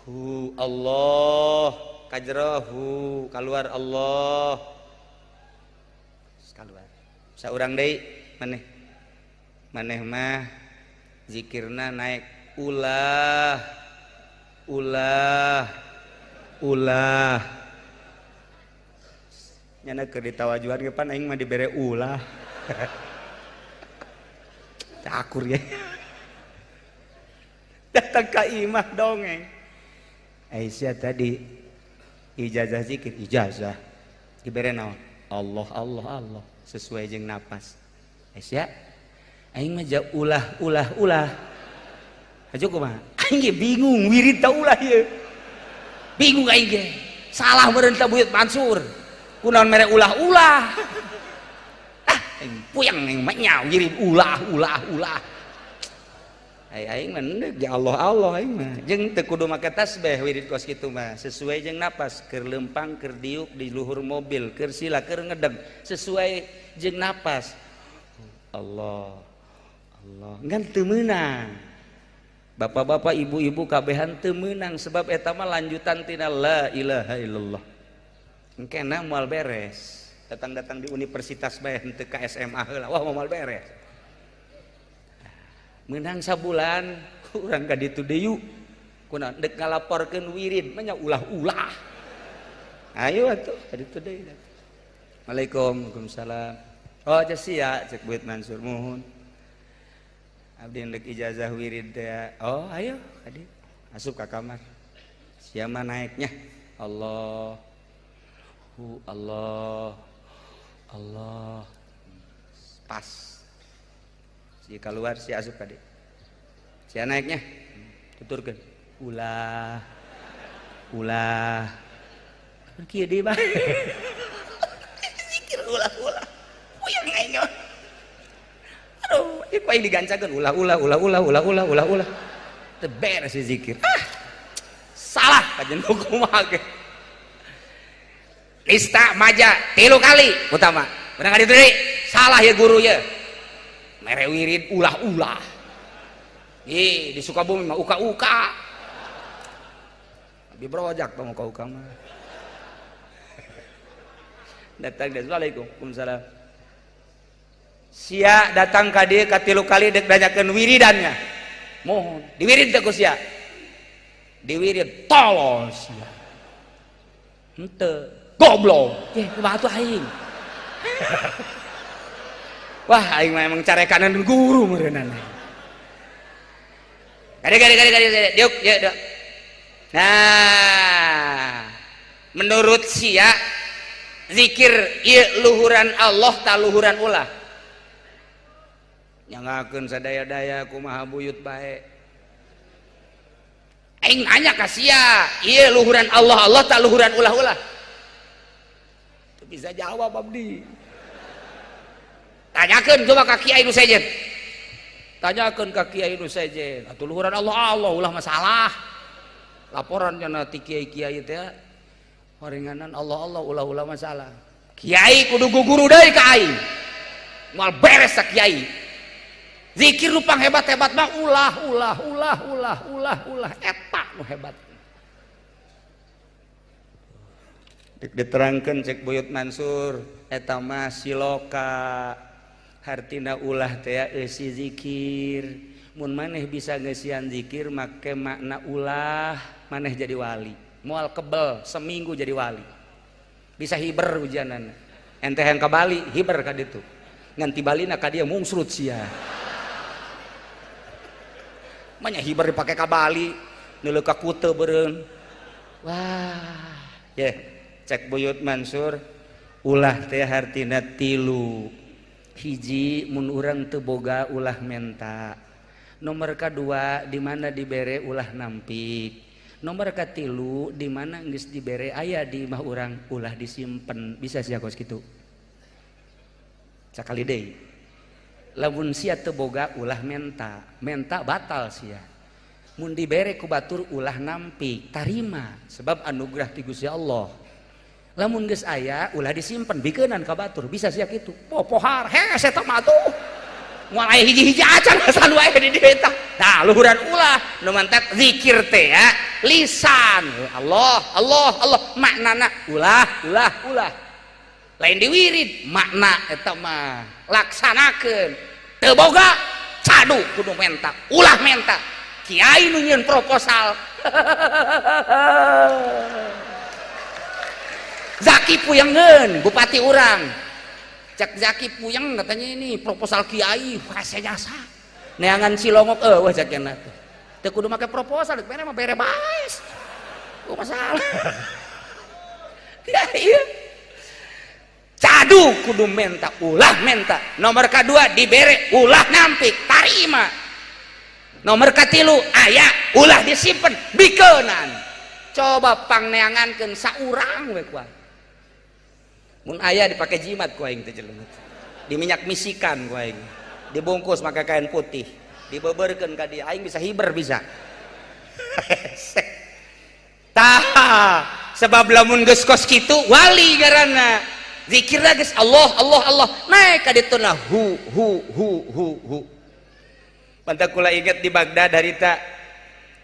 hu Allah, kajrohu keluar, Allah keluar. Seorang deui, maneh maneh mah zikirna naik ulah ulah ulah. Nyana keur ditawajuhan ge pan aing mah dibere ulah. Akur ya. Datang ka imah dongeng. Aisyah tadi Ijazah zikir, ijazah. Dibere naon? Allah, Allah, Allah. Sesuai jeung napas. Sia. Aing mah ulah, ulah, ulah. Hajo kumaha? Aing ge bingung wirid ta ulah ieu. Bingung aing ge. Salah meureun ta Buyut Mansur. Kunaon mere ulah-ulah. Ah, aing puyeng aing mah nya wirid ulah, ulah, ulah. Aing mah endek ya Allah Allah aing mah. Jeung teu kudu make tasbih wirid kos kitu mah, sesuai jeung napas, keur leumpang, keur diuk di luhur mobil, keur sila, keur ngedeg, sesuai jeung napas. Allah Allah ngan teu meunang. Bapak-bapak, ibu-ibu kabehan teu meunang sebab eta mah lanjutan tina la ilaha illallah. Engkena moal beres. Datang-datang di universitas bae henteu ka SMA heula, wah moal beres. Menang sabulan urang ka ditu deui kunaon deuk ngalaporkeun wirid mah nya ulah-ulah. Ayo atuh ka ditu deui. Assalamualaikum, waalaikumsalam. Oh sia cek Buyut Mansur muhun. Abdi ndek ijazah wirid teh. Oh ayo ka dieu. Asup ka kamar. Sia mah naeknya. Allah. Hu Allah. Allah. Pas. Si keluar si asup ka dieu. Sia naeknya. Tuturkeun. Ulah. Ulah. Kieu deui bae. Zikir ulah-ulah. Puyeng aing. Aduh, ieu ku aing digancakeun ulah ulah ulah ulah ulah ulah ulah ulah. Teu beres si zikir. Ah. Salah kajen kumaha ge. Nista maja 3 kali utama. Bener ka ditu deui? Salah ya guru ya. Mere wirid ulah-ulah. Ih, di Sukabumi mah uka-uka. Abi brojak tong uka-uka mah. Datang deh, assalamualaikum, waalaikumsalam. Sia datang ka dieu ka 3 kali dek nanyakeun wiridannya. Mohon diwirid teh ku sia. Diwirid tolol sia. Henteu, goblok. Eh, kumaha atuh aing? Wah, aing mah emang carekanan guru meureunana. Gade gade gade gade gade diuk diuk diuk. Nah, menurut sia zikir ieu luhuran Allah ta luhuran ulah. Nyangakeun sadaya-daya kumaha buyut bae. Aing nanya ka sia, ieu luhuran Allah Allah ta luhuran ulah-ulah. Teu bisa jawab abdi. Tanyakeun coba ka kiai nu sejen. Tanyakeun ka kiai nu sejen. Atuh luhuran Allah Allah ulah masalah. Laporan cenah ti kiai-kiai teh horenganan Allah Allah ulah-ulah masalah. Kiai kudu guguru deui ka aing. Moal beres sa kiai. Zikir nu panghebat-hebat mah ulah ulah ulah ulah ulah ulah eta nu hebat. Dek diterangkeun cek Buyut Mansur eta mah siloka. Hartina ulah teh eusi zikir. Mun maneh bisa ngeusian zikir make makna ulah maneh jadi wali. Moal kebel seminggu jadi wali. Bisa hiber hujanana. Ente yang ka Bali hiber ka ditu. Ngan ti Balina ka dieu mungsrut sia. Manya hiber dipake ka Bali, neuleuh ka Kute beureun. Wah, yeh, cek Buyut Mansur ulah teh hartina 3. Hiji mun urang teu boga ulah menta. Nomor kadua di mana dibere ulah nampik. Nomor katilu di mana geus dibere aya di imah urang ulah disimpen. Bisa sia kos kitu. Sakali deui. Lamun sia teu boga ulah menta, menta batal sia. Mun dibere ku batur ulah nampik, tarima sebab anugerah ti Gusti Allah. Lamun geus aya ulah disimpen bikeunan ka batur, bisa sia kitu. Popohar, hese eta mah atuh. Moal aya hiji-hiji acan asan wae di dieu eta. Tah luhuran ulah nu mantak zikir teh ya, lisan. Allah, Allah, Allah maknana ulah, ulah, ulah. Lain diwirid makna eta mah laksanakeun. Teu boga cadu kudu menta, ulah menta. Kiai nu nyieun proposal. Zaki puyengeun bupati urang. Cek Zaki puyeng katanya ini proposal kiai hese jasa. Neangan cilongok eueuh cek cenah teh. Teu kudu make proposal, bere mah bere bae. Masalah. Ya iya, cadu kudu menta, ulah menta. Nomor kedua, dibere ulah nampik, tarima. Nomor katilu, aya ulah disimpen, bikeunan. Coba pangneangankeun saurang we ku aing. Mun aya dipake jimat ku aing teh jelema, diminyak misikan ku aing, dibungkus make kain putih, dibeberkeun ka dia, aing bisa hiber bisa. Tah, sebab lamun geus kos kitu wali garana zikirna geus Allah Allah Allah, naik ka dituna hu hu hu hu hu. Pantak kula inget di Baghdad harita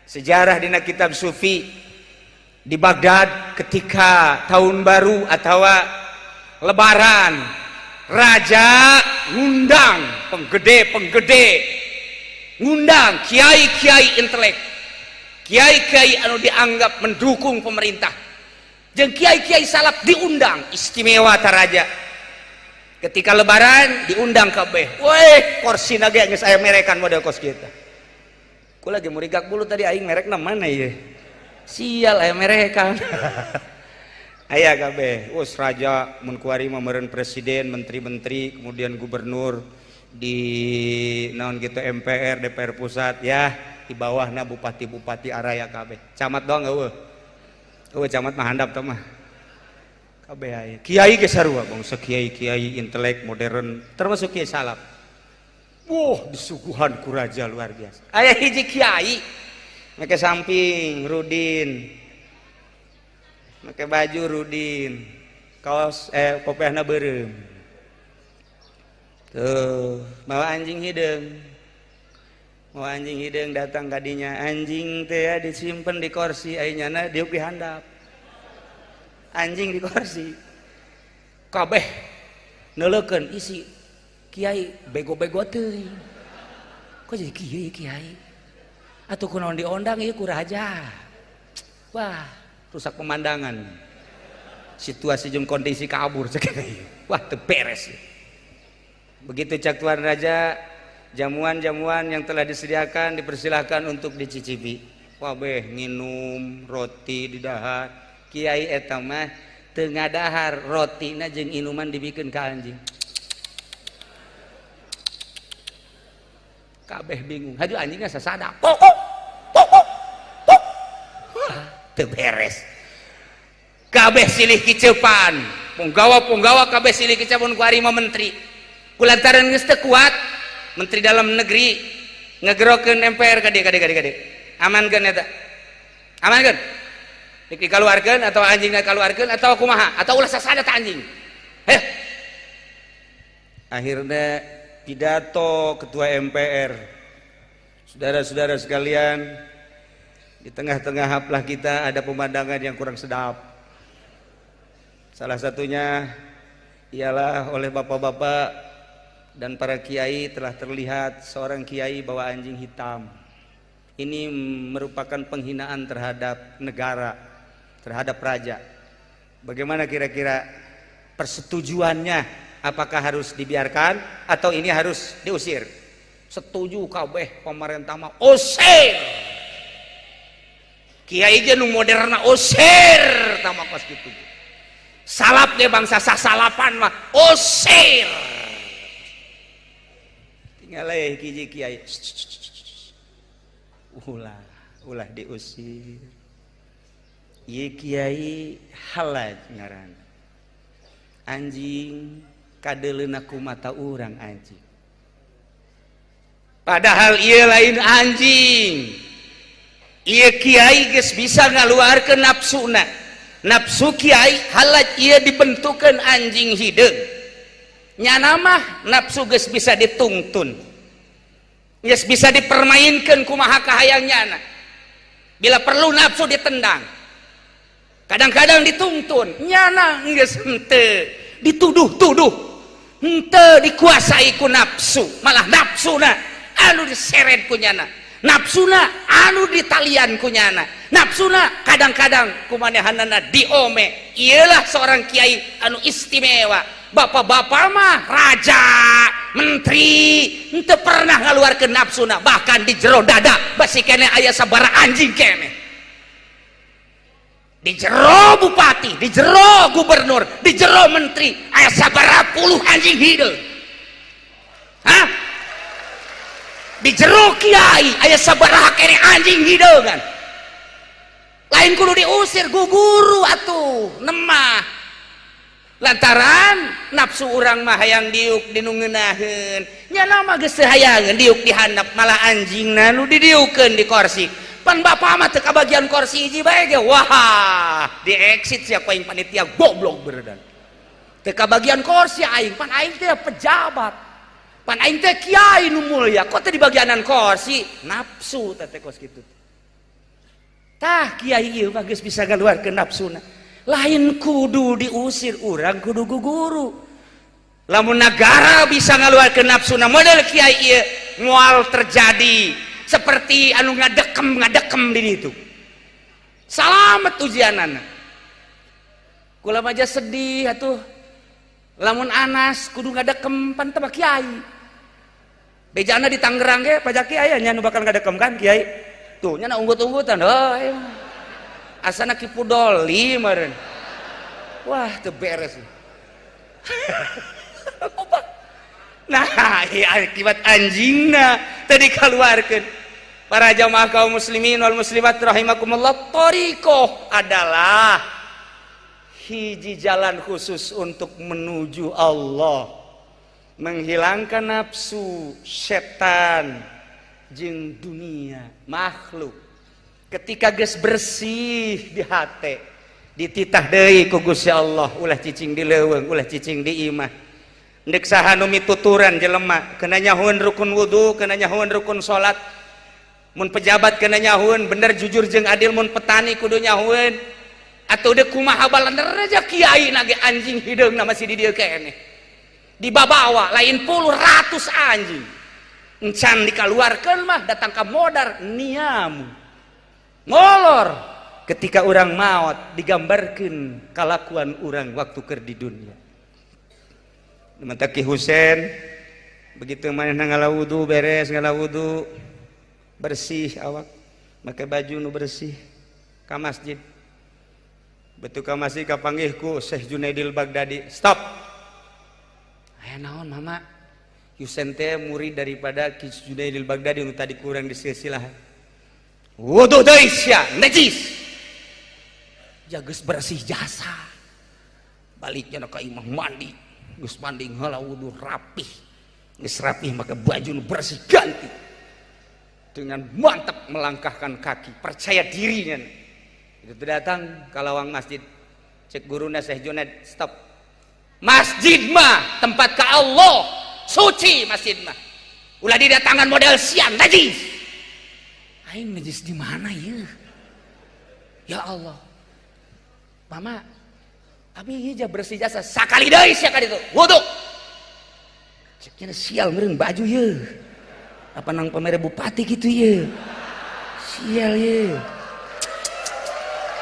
sejarah dina kitab sufi. Di Baghdad ketika tahun baru atau lebaran, raja ngundang penggede-penggede, ngundang kiai-kiai intelek, kiai-kiai anu dianggap mendukung pemerintah, jeung kiai-kiai salaf diundang istimewa. Ta raja ketika lebaran diundang kabeh. Weh, kursi ge geus aya merekan model kos kita. Ku lagi murigak bulu tadi aing merekna mana ieu? Sial, aya merekan. Aya kabeh. Us raja mun kuari mah meureun presiden, menteri-menteri, kemudian gubernur di naon gitu, MPR, DPR pusat ya, di bawahna bupati-bupati araya kabeh. Camat doang eueuh. Eueuh, camat mah handap teh mah. Kabeh aya. Kiai ge sarua, bangsa kiai-kiai intelek modern termasuk kiai salaf. Wah, disuguhan ku raja luar biasa. Aya hiji kiai make samping rudin, make baju rudin, kaos kopiahna beureum. Tuh, bawa anjing hideung. Bawa anjing hideung datang kadinya, anjing teh ya disimpen di kursi, ai nyana diuk di handap. Anjing di kursi. Kabeh neuleukeun isi kiai bego-bego teuing. Kok jadi kieu kiai? Atuh kunaon diondang ieu ku raja? Wah, rusak pemandangan. Situasi jeung kondisi kabur cek. Wah, teu beres. Begitu cak tuan raja, jamuan-jamuan yang telah disediakan dipersilahkan untuk dicicipi. Wabeh nginum roti di dahar. Kiai eta mah teu ngadahar, rotina jeung inuman dibikeun ka anjing. Kabeh bingung. Haju anjingnya sasada. Kok kok kok kok kok. Teu beres. Kabeh silih kicepan. Punggawa-punggawa kabeh silih kicepan ku ari mah menteri. Kulantaran geus teu kuat, menteri dalam negeri ngegerokeun MPR ka dieu, ka dieu, ka dieu, ka dieu. Amankeun eta. Amankeun. Dik dikaluarkeun atau anjingna kaluarkeun atau kumaha atau ulah sasada ta anjing. Heh. Akhirnya pidato ketua MPR. Saudara-saudara sekalian, di tengah-tengah haflah kita ada pemandangan yang kurang sedap. Salah satunya ialah oleh bapak-bapak dan para kiai telah terlihat seorang kiai bawa anjing hitam. Ini merupakan penghinaan terhadap negara, terhadap raja. Bagaimana kira-kira persetujuannya? Apakah harus dibiarkan atau ini harus diusir? Setuju kabeh pemerintah mah usir. Kiai ge nu moderna usir tah mah kos kitu. Salap ge bangsa sasalapan mah usir. Tinggal eh hiji kiai. Ulah, ulah diusir. Ieu kiai Halaj ngaranna. Anjing kadeuleuna ku mata urang anjing. Padahal ieu lain anjing. Ieu kiai geus bisa ngaluarkeun nafsuna. Nafsu kiai Halaj ieu dibentukeun anjing hideung. Nyana mah nafsu geus bisa ditungtun. Geus bisa dipermainkan kumaha kahayang nyana. Bila perlu nafsu ditendang. Kadang-kadang dituntun, nyana geus henteu dituduh-tuduh. Henteu dikuasai ku nafsu, malah nafsuna anu diseret ku nyana. Nafsuna anu ditalian ku nyana. Nafsuna kadang-kadang kumanehanana diome. Iyalah seorang kiai anu istimewa. Bapak-bapak mah raja, menteri, henteu pernah ngaluarkeun nafsuna, bahkan di jero dada basi keneh aya sabara anjing keneh. Di jero bupati, di jero gubernur, di jero menteri aya sabaraha puluh anjing hideung? Hah? Di jero kiai aya sabaraha keneh anjing hideungan? Lain kudu diusir, guguru atuh nemah, lantaran nafsu urang mah hayang diuk di nu ngeunaheun. Nya mah geus teu hayangeun diuk di handap, malah anjingna nu didiukeun di kursi. Pan bapak mah teu kabagian kursi hiji bae ge, wah, di exit siapa yang panitia goblok beredan. Teu kabagian kursi aing, pan aing teh pejabat, pan aing teh kiai nu mulia, kok teu dibagianan kursi? Nafsu teh kos kitu. Tah, kiai ieu mah geus bisa ngaluarkeun nafsuna. Lain kudu diusir, urang kudu guguru. Lamun negara bisa ngaluarkeun nafsuna model kiai ieu, moal terjadi seperti anu ngadekem ngadekem di ditu. Salamet ujianana. Kula aja sedih atuh lamun Anas kudu ngadekem, pan teu kiai. Bejana di Tangerang ge Pak Jaki aya nya nu bakal ngadekem kan kiai tuh nya, unggut-unggutan. Oh iya. Asana Ki Pudoli meureun. Wah, teu beres. Nah, iya, akibat anjingna tadi keluarkan. Para jamaah kaum muslimin wal muslimat rahimakumullah, thoriqoh adalah hiji jalan khusus untuk menuju Allah, menghilangkan nafsu, setan jeung dunia makhluk. Ketika geus bersih di hate, dititah deui ku Gusti Allah, ulah cicing di leuweung, ulah cicing di imah. Ndek saha nu mituturan jelema, kena nyahueun rukun wudu, kena nyahueun rukun salat. Mun pejabat kena nyahueun bener, jujur jeung adil, mun petani kudu nyahueun. Atau dek kumaha balander aja, kiai nage anjing hideung masih di dieu keneh. Dibabawa lain puluh, ratus anjing. Encan dikaluarkeun mah datang ka modar niamu. Ngolor ketika orang maut digambarkan kalakuan orang waktu keur di dunia. Mata Ki Husen begitu mana ngala wudu, beres ngala wudu, bersih awak, make baju nu bersih, ka masjid. Betul, ka masjid kapanggih ku Syekh Junaidil Baghdadi. "Stop." "Aya naon, Mama?" Husen teh murid daripada Ki Junaidil Baghdadi nu tadi kurang di silsilah. "Wudu deui sia, najis." Jages bersih jasa, baliknya ka imah, mandi. Geus mandi, ngala wudu, rapih. Geus rapih, maka baju nu bersih ganti. Dengan mantap melangkahkan kaki, percaya dirinya. Itu datang ke lawang masjid, cek guruna Syekh Junaid, "Stop. Masjid mah tempat ke Allah, suci masjid mah. Ulah didatangan model siang, najis." "Aing najis di mana ya? Ya Allah. Mama, tapi iya bersih jasa." "Sakali deui sia ka ditu. Wudu." Ceknya, "Sial meureun baju ye. Apa nang pamere bupati gitu ye? Sial ye."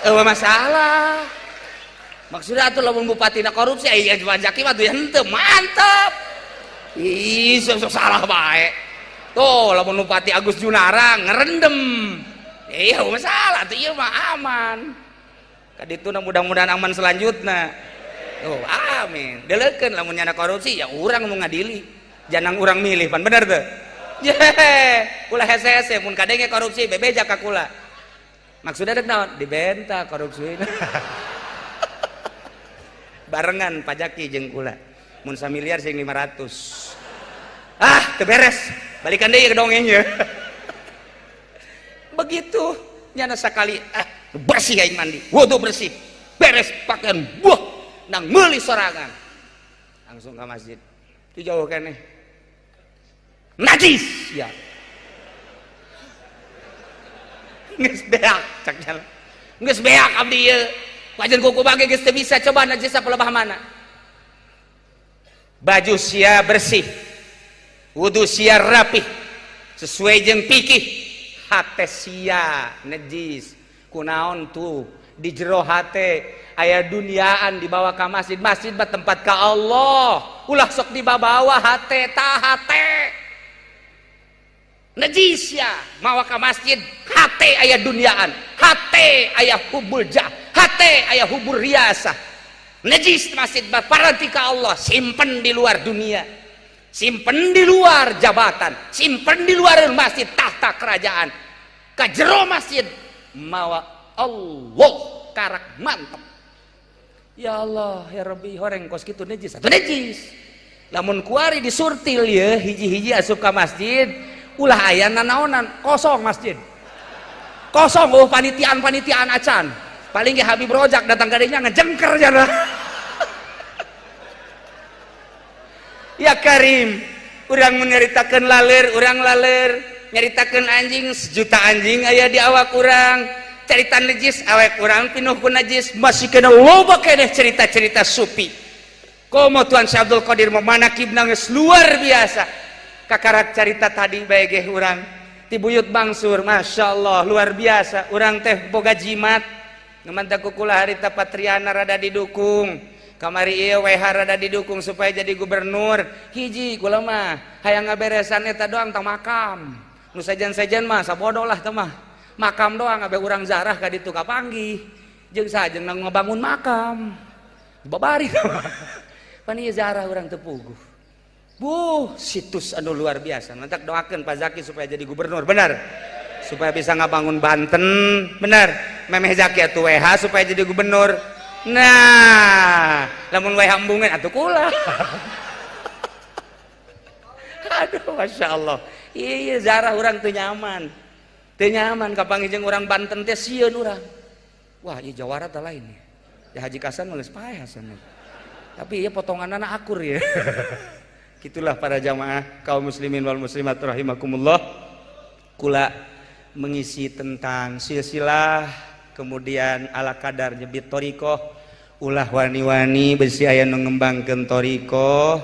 Eh, masalah. Maksudnya atuh lamun bupati na korupsi, aya Jaki mah tuh henteu mantap. Ih, sok salah bae. Tuh, lamun Bupati Agus Junara ngerendem. Iya, masalah tuh, iya mah aman. Kadituna mudah-mudahan aman selanjutnya. Oh, amin. Deleukeun lamun nyana korupsi ya urang mau ngadili. Jangan urang milih pan bener tuh. Ye, ulah hese-hese mun kadenge korupsi bebeja ka kula. Maksudnya dek naon? Dibenta korupsi. Barengan pajaki jeung kula. Mun samiliar sing 500. Ah, teu beres. Balikan deui ke dongengnya. Begitu nyana sakali ah bersih aing mandi, wudu bersih, beres pakaian, buah nang meuli sorangan. Langsung ke masjid. Itu jauh keneh. "Najis ya." "Geus beak," cak jalan. "Geus beak abdi ieu. Wajan kuku bage geus teu bisa, coba najis apa lebah mana?" Baju sia bersih, wudu sia rapih, sesuai jeung fikih, hate sia najis. Kunaon tuh? Di jero hate aya duniaan dibawa ka masjid. Masjid mah tempat ka Allah, ulah sok dibawa hate. Tah, hate. Najis ya mawa ka masjid hate aya duniaan, hate aya hubul jah, hate aya hubur riasa. Najis masjid parantika Allah, simpen di luar dunia, simpen di luar jabatan, simpen di luar masjid tahta kerajaan. Ka jero masjid mawa Allah karak mantep. Ya Allah ya Rabbi, horeng kos kitu najis atuh najis. Lamun kuari disurtil ye hiji-hiji asup ka masjid ulah aya nanaonan, kosong masjid. Kosong oh panitiaan-panitiaan acan. Paling ge Habib Rojak datang ka dinya ngejengker jana. Ya Karim, urang menyeritakeun laler, urang laler, nyaritakeun anjing sejuta anjing aya di awak urang. Cerita najis awak urang pinuh ku najis, masih kena loba keneh cerita-cerita sufi. Komo Tuan Syekh Abdul Qadir memanakib nangis luar biasa. Kakarak cerita tadi bae ge urang ti Buyut Bangsur, Masya Allah luar biasa. Urang teh boga jimat. Nu mantap kukula harita Patriana rada didukung. Kamari ieu WH rada didukung supaya jadi gubernur. Hiji kula mah hayang ngaberesan eta doang tah makam. Nu sejen-sejen mah sabodo lah teh mah. Makam doang abe urang zarah ka ditu kapanggih. Jeung sajeng ngabangun makam. Babari. Pan ieu zarah urang teu puguh. Buh, situs anu luar biasa. Mantak doakeun Pak Zaki supaya jadi gubernur, benar. Supaya bisa ngabangun Banten, benar. Memeh Zaki atuh WH supaya jadi gubernur. Nah, lamun WH embungeun atuh kula. Aduh, Masya Allah. Iya, zarah urang teu nyaman. Teu nyaman kapanggih jeung urang Banten teh sieun urang. Wah, ieu jawara teh lain. Ya Haji Kasan mah geus paeh Hasan. Tapi ieu potonganana akur ya. Itulah para jamaah kaum muslimin wal muslimat rahimakumullah. Kula mengisi tentang silsilah, kemudian ala kadar nyebit thoriqoh, ulah wani-wani besi aya nu ngembangkeun thoriqoh,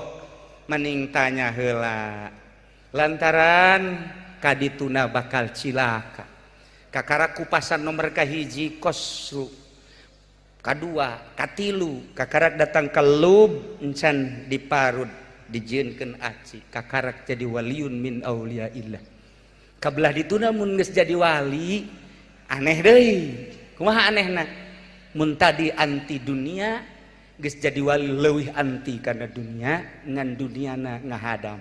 mending tanya heula. Lantaran kadituna bakal cilaka. Kakara kupasan nomor kahiji kosru, kadua, katilu, kakarak datang ke lub encan diparud dijieunkeun aci, kakarak jadi waliun min auliaillah. Kabelah dituna mun geus jadi wali aneh deui. Kumaha anehna? Mun tadi anti dunia geus jadi wali leuwih anti kana dunia, ngan duniana ngahadam.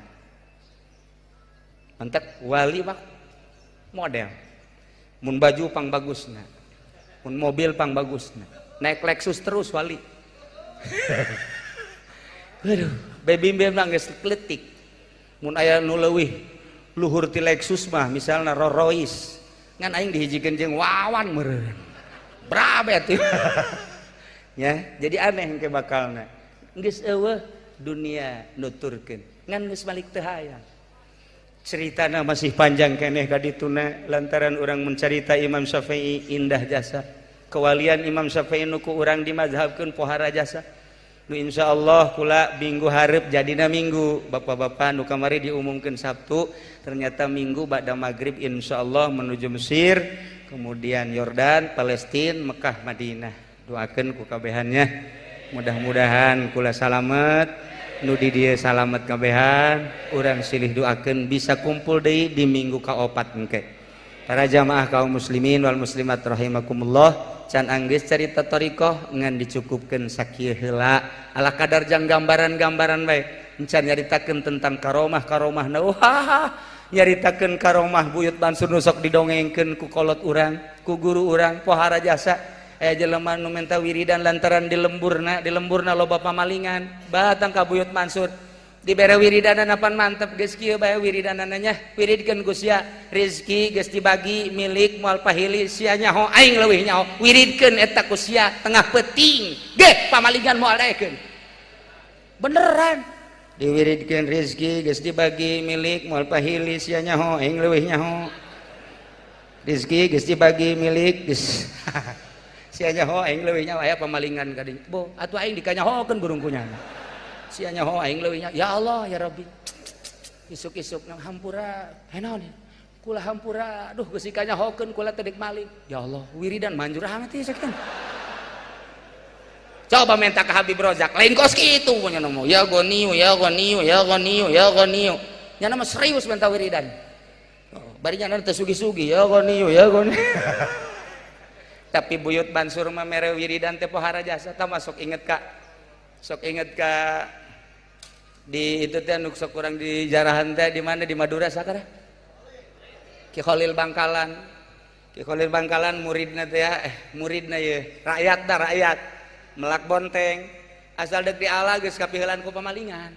Mantak wali mah model. Mun baju pang bagusna, mun mobil pang bagusna, naik Lexus terus wali. Aduh, baby mah geus kletik. Mun aya nu leuwih luhur ti Lexus mah misalna Rolls Royce, ngan aing dihijikeun jeung Wawan meureun. Brabe atuh. Ya, jadi aneh engke bakalna. Geus eueuh dunia nuturkeun, ngan geus balik teu hayang. Ceritana masih panjang keneh ka dituna lantaran urang mencarita Imam Syafi'i indah jasa. Kewalian Imam Syafi'i nu ku urang dimazhabkeun pohara jasa. Nu insyaallah kula minggu hareup jadina minggu bapak-bapak nu kamari diumumkeun Sabtu, ternyata minggu ba'da maghrib insyaallah menuju Mesir, kemudian Yordan, Palestina, Mekah, Madinah. Doakeun ku kabehannya, mudah-mudahan kula salamet, nu di dieu salamet kabehan, urang silih doakeun bisa kumpul deui di minggu kaopat engke. Para jamaah kaum muslimin wal muslimat rahimakumullah, can anggeus carita thoriqoh ngan dicukupkeun sakieu heula ala kadar jang gambaran-gambaran bae. Encan nyaritakeun tentang karomah-karomahna. Wah, nyaritakeun karomah Buyut Bansur nu sok didongengkeun ku kolot urang, ku guru urang pohara jasa. Aya jelema nu minta wiridan lantaran di lemburna loba pamalingan, batang ka Buyut Mansur. Dibere wiridanan apan mantep geus kieu bae wiridanana nya, wiridkeun ku sia, rezeki geus dibagi milik moal pahili sia nyaho aing leuwih nyaho, wiridkeun eta ku sia tengah peuting geh pamalingan moal daekeun. Beneran diwiridkeun rezeki geus dibagi milik moal pahili sia nyaho aing leuwih nyaho, rezeki geus dibagi milik geus sia nyaho aing leuwih nyaho, aya pamalingan ka dinya bo atuh aing dikanyahokeun burung kunyana. Sia nyaho aing leuwih nyaho, ya Allah ya Rabbi. Isuk-isuk nang hampura, naon kula hampura, aduh geus dikanyahokeun kula teh dek maling. Ya Allah, wiridan manjur amat ieu sakitu. Coba minta ke Habib Rozak, lain kos kitu punya nomo. Ya goniu, ya goniu, ya goniu, ya goniu. Nya nama serius minta wiridan. Bari nya teh sugi-sugi ya goni ya goni. Tapi Buyut Mansur mah mere wiridan teh pohara jasa tah masuk inget ka. Sok inget ka di itu teh anu sok kurang di jarahan teh di mana di Madura sakara? Ki Khalil Bangkalan. Ki Khalil Bangkalan muridna teh ya, muridna ye, rakyat dah rakyat. Melak bonteng, asal dek diala geus kapiheulan ku pamalingan.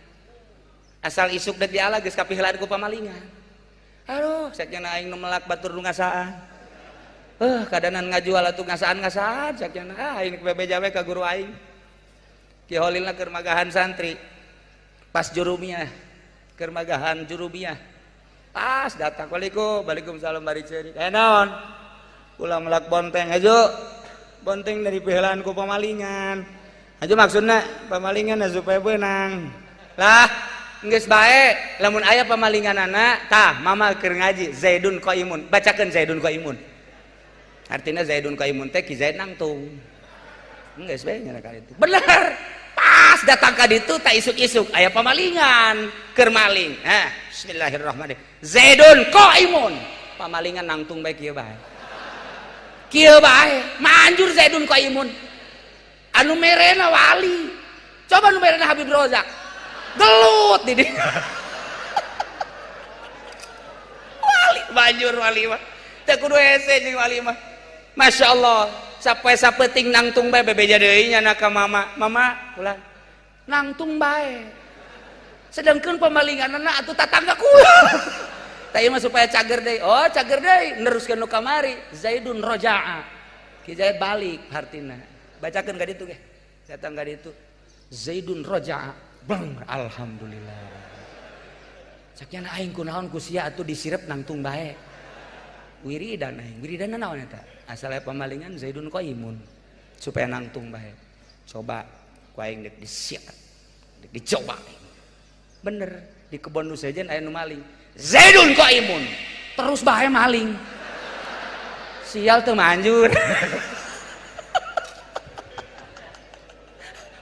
Asal isuk dek diala geus kapiheulan ku pamalingan. Aduh, sakjana aing nu melak batur nu ngasaan. Kadanan ngajual atuh ngasaan-ngasaan sakjana. Ah, aing bebeja we ka guru aing. Ki Khalilna keur magahan santri. Pas jurumiyah, keur magahan jurumiyah. Pas datang, waalaikumsalam bari ceurik. Naon? Kula melak bonteng aja. Bonteng dari piheulan ku pamalingan. Aja maksudna pamalingan supaya beunang. Lah, geus bae lamun aya pamalinganana tah mama keur ngaji Zaidun Qaimun. Bacakeun Zaidun Qaimun. Artinya Zaidun Qaimun teh Ki Zaid nangtung. Geus bae nya ka ditu. Bener. Pas datang ka ditu tak isuk-isuk aya pamalingan keur maling. Hah, bismillahirrahmanirrahim. Zaidun Qaimun. Pamalingan nangtung bae kieu bae. Kieu bae, manjur Zaidun Qaimun. Anu merena wali. Coba nu merena Habib Rozak. Gelut di dieu. Wali manjur wali mah. Teu kudu hese jeung wali mah. Masya Allah, sapoe sapeting nangtung bae bebeja deui nya ka mama. Mama ulah nangtung bae. Sedangkan pamalinganna atuh tatangga kula. Tah ieu mah supaya cager deui. Oh, cager deui neruskeun nu kamari. Zaidun roja'a. Ki Zaid balik hartina. Bacakeun ka ditu ge. Datang ka ditu. Zaidun roja'a. Bang, alhamdulillah. Sakyana aing kunaon ku sia atuh disirep nangtung bae. Wiridan aing. Wiridan naon eta? Asal aya pamalingan Zaidun Qaimun supaya nangtung bae. Coba ku aing deuk disiap. Deuk dicoba. Bener, di kebon nu sejen aya nu maling. Zaidun Qaimun. Terus bae maling. Sial teu manjur.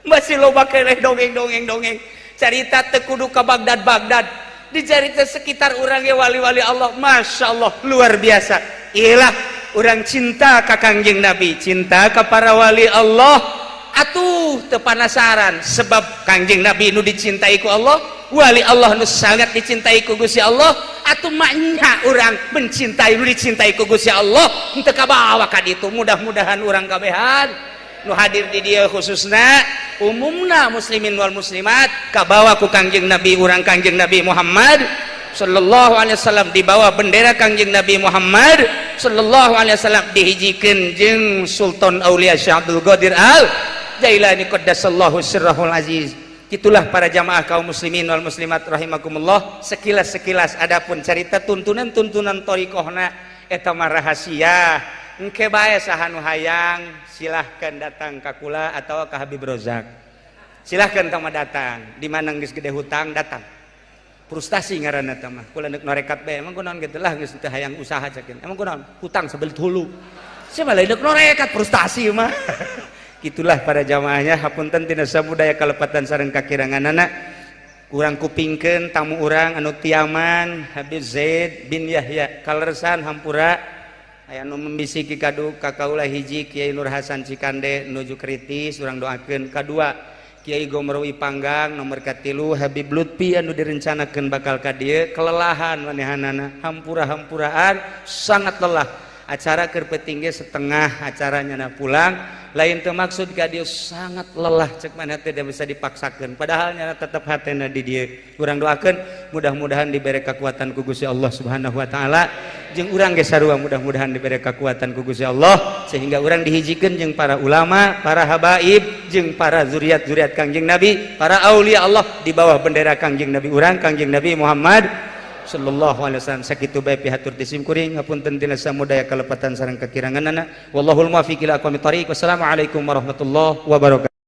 Masih loba keneh dongeng-dongeng-dongeng. Carita teu kudu ka Bagdad-Bagdad. Dicarita sekitar urang ge wali-wali Allah. Masya Allah, luar biasa. Ilah urang cinta ka Kangjeng Nabi, cinta ka para wali Allah. Atuh teu panasaran sebab Kangjeng Nabi nu dicintai ku Allah, wali Allah nu sangat dicintai ku Gusti Allah. Atuh maknya urang mencintai nu dicintai ku Gusti Allah henteu kabawa ka ditu. Mudah-mudahan urang kabehan nu hadir di dieu khususna umumna muslimin wal muslimat kabawa ku Kangjeng Nabi urang Kangjeng Nabi Muhammad sallallahu alaihi wasallam, di bawah bendera Kangjeng Nabi Muhammad sallallahu alaihi wasallam dihijikeun jeung Sultan Aulia Syekh Abdul Qadir Al Jailani qaddasallahu sirrahul aziz. Itulah para jamaah kaum muslimin wal muslimat rahimakumullah, sekilas-sekilas adapun cerita tuntunan-tuntunan thariqahna eta mah rahasia. Engke bae saha nu hayang silahkan datang ka kula atau ka Habib Rozak. Silahkan tama datang. Di mana geus gede hutang datang. Frustasi ngaranna teh mah. Kula neuk norekat bae emang kunaon kitu lah geus teu hayang usaha cekin. Emang kunaon? Hutang sebelit hulu. Sia mah lain neuk norekat frustasi mah. Gitulah para jamaahnya, hapunten tina sabudaya kalepatan sareng kakiranganana. Kurang kupingkeun tamu urang anu tiaman Habib Zaid bin Yahya kalersan hampura. Aya nu membisiki kadu ka kaula hiji Kiai Nur Hasan Cikande nuju kritis urang doakeun, kadua Kiai Gomrowi Panggang, nomor katilu Habib Lutfi anu direncanakeun bakal ka dieu kelelahan manehanana hampura-hampuraan sangat lelah. Acara keur peuting ge setengah acaranya na pulang lain teu maksud ka dieu sangat lelah cek maneh teh bisa dipaksakeun padahal nya tetep hatena di dieu. Urang doakeun mudah-mudahan dibere kekuatan ku Gusti Allah Subhanahu wa taala jeung urang ge sarua mudah-mudahan dibere kekuatan ku Gusti Allah sehingga urang dihijikeun jeung para ulama, para habaib, jeung para zuriat-zuriat Kangjeng Nabi, para aulia Allah di bawah bendera Kangjeng Nabi urang Kangjeng Nabi Muhammad sallallahu alaihi wasallam. Sakitu bae pihatur ti sim kuring, ngapunten tina samudaya kalepatan sareng kakiranganana. Wallahul muwaffiq ila aqwamit thariq. Wassalamualaikum warahmatullahi wabarakatuh.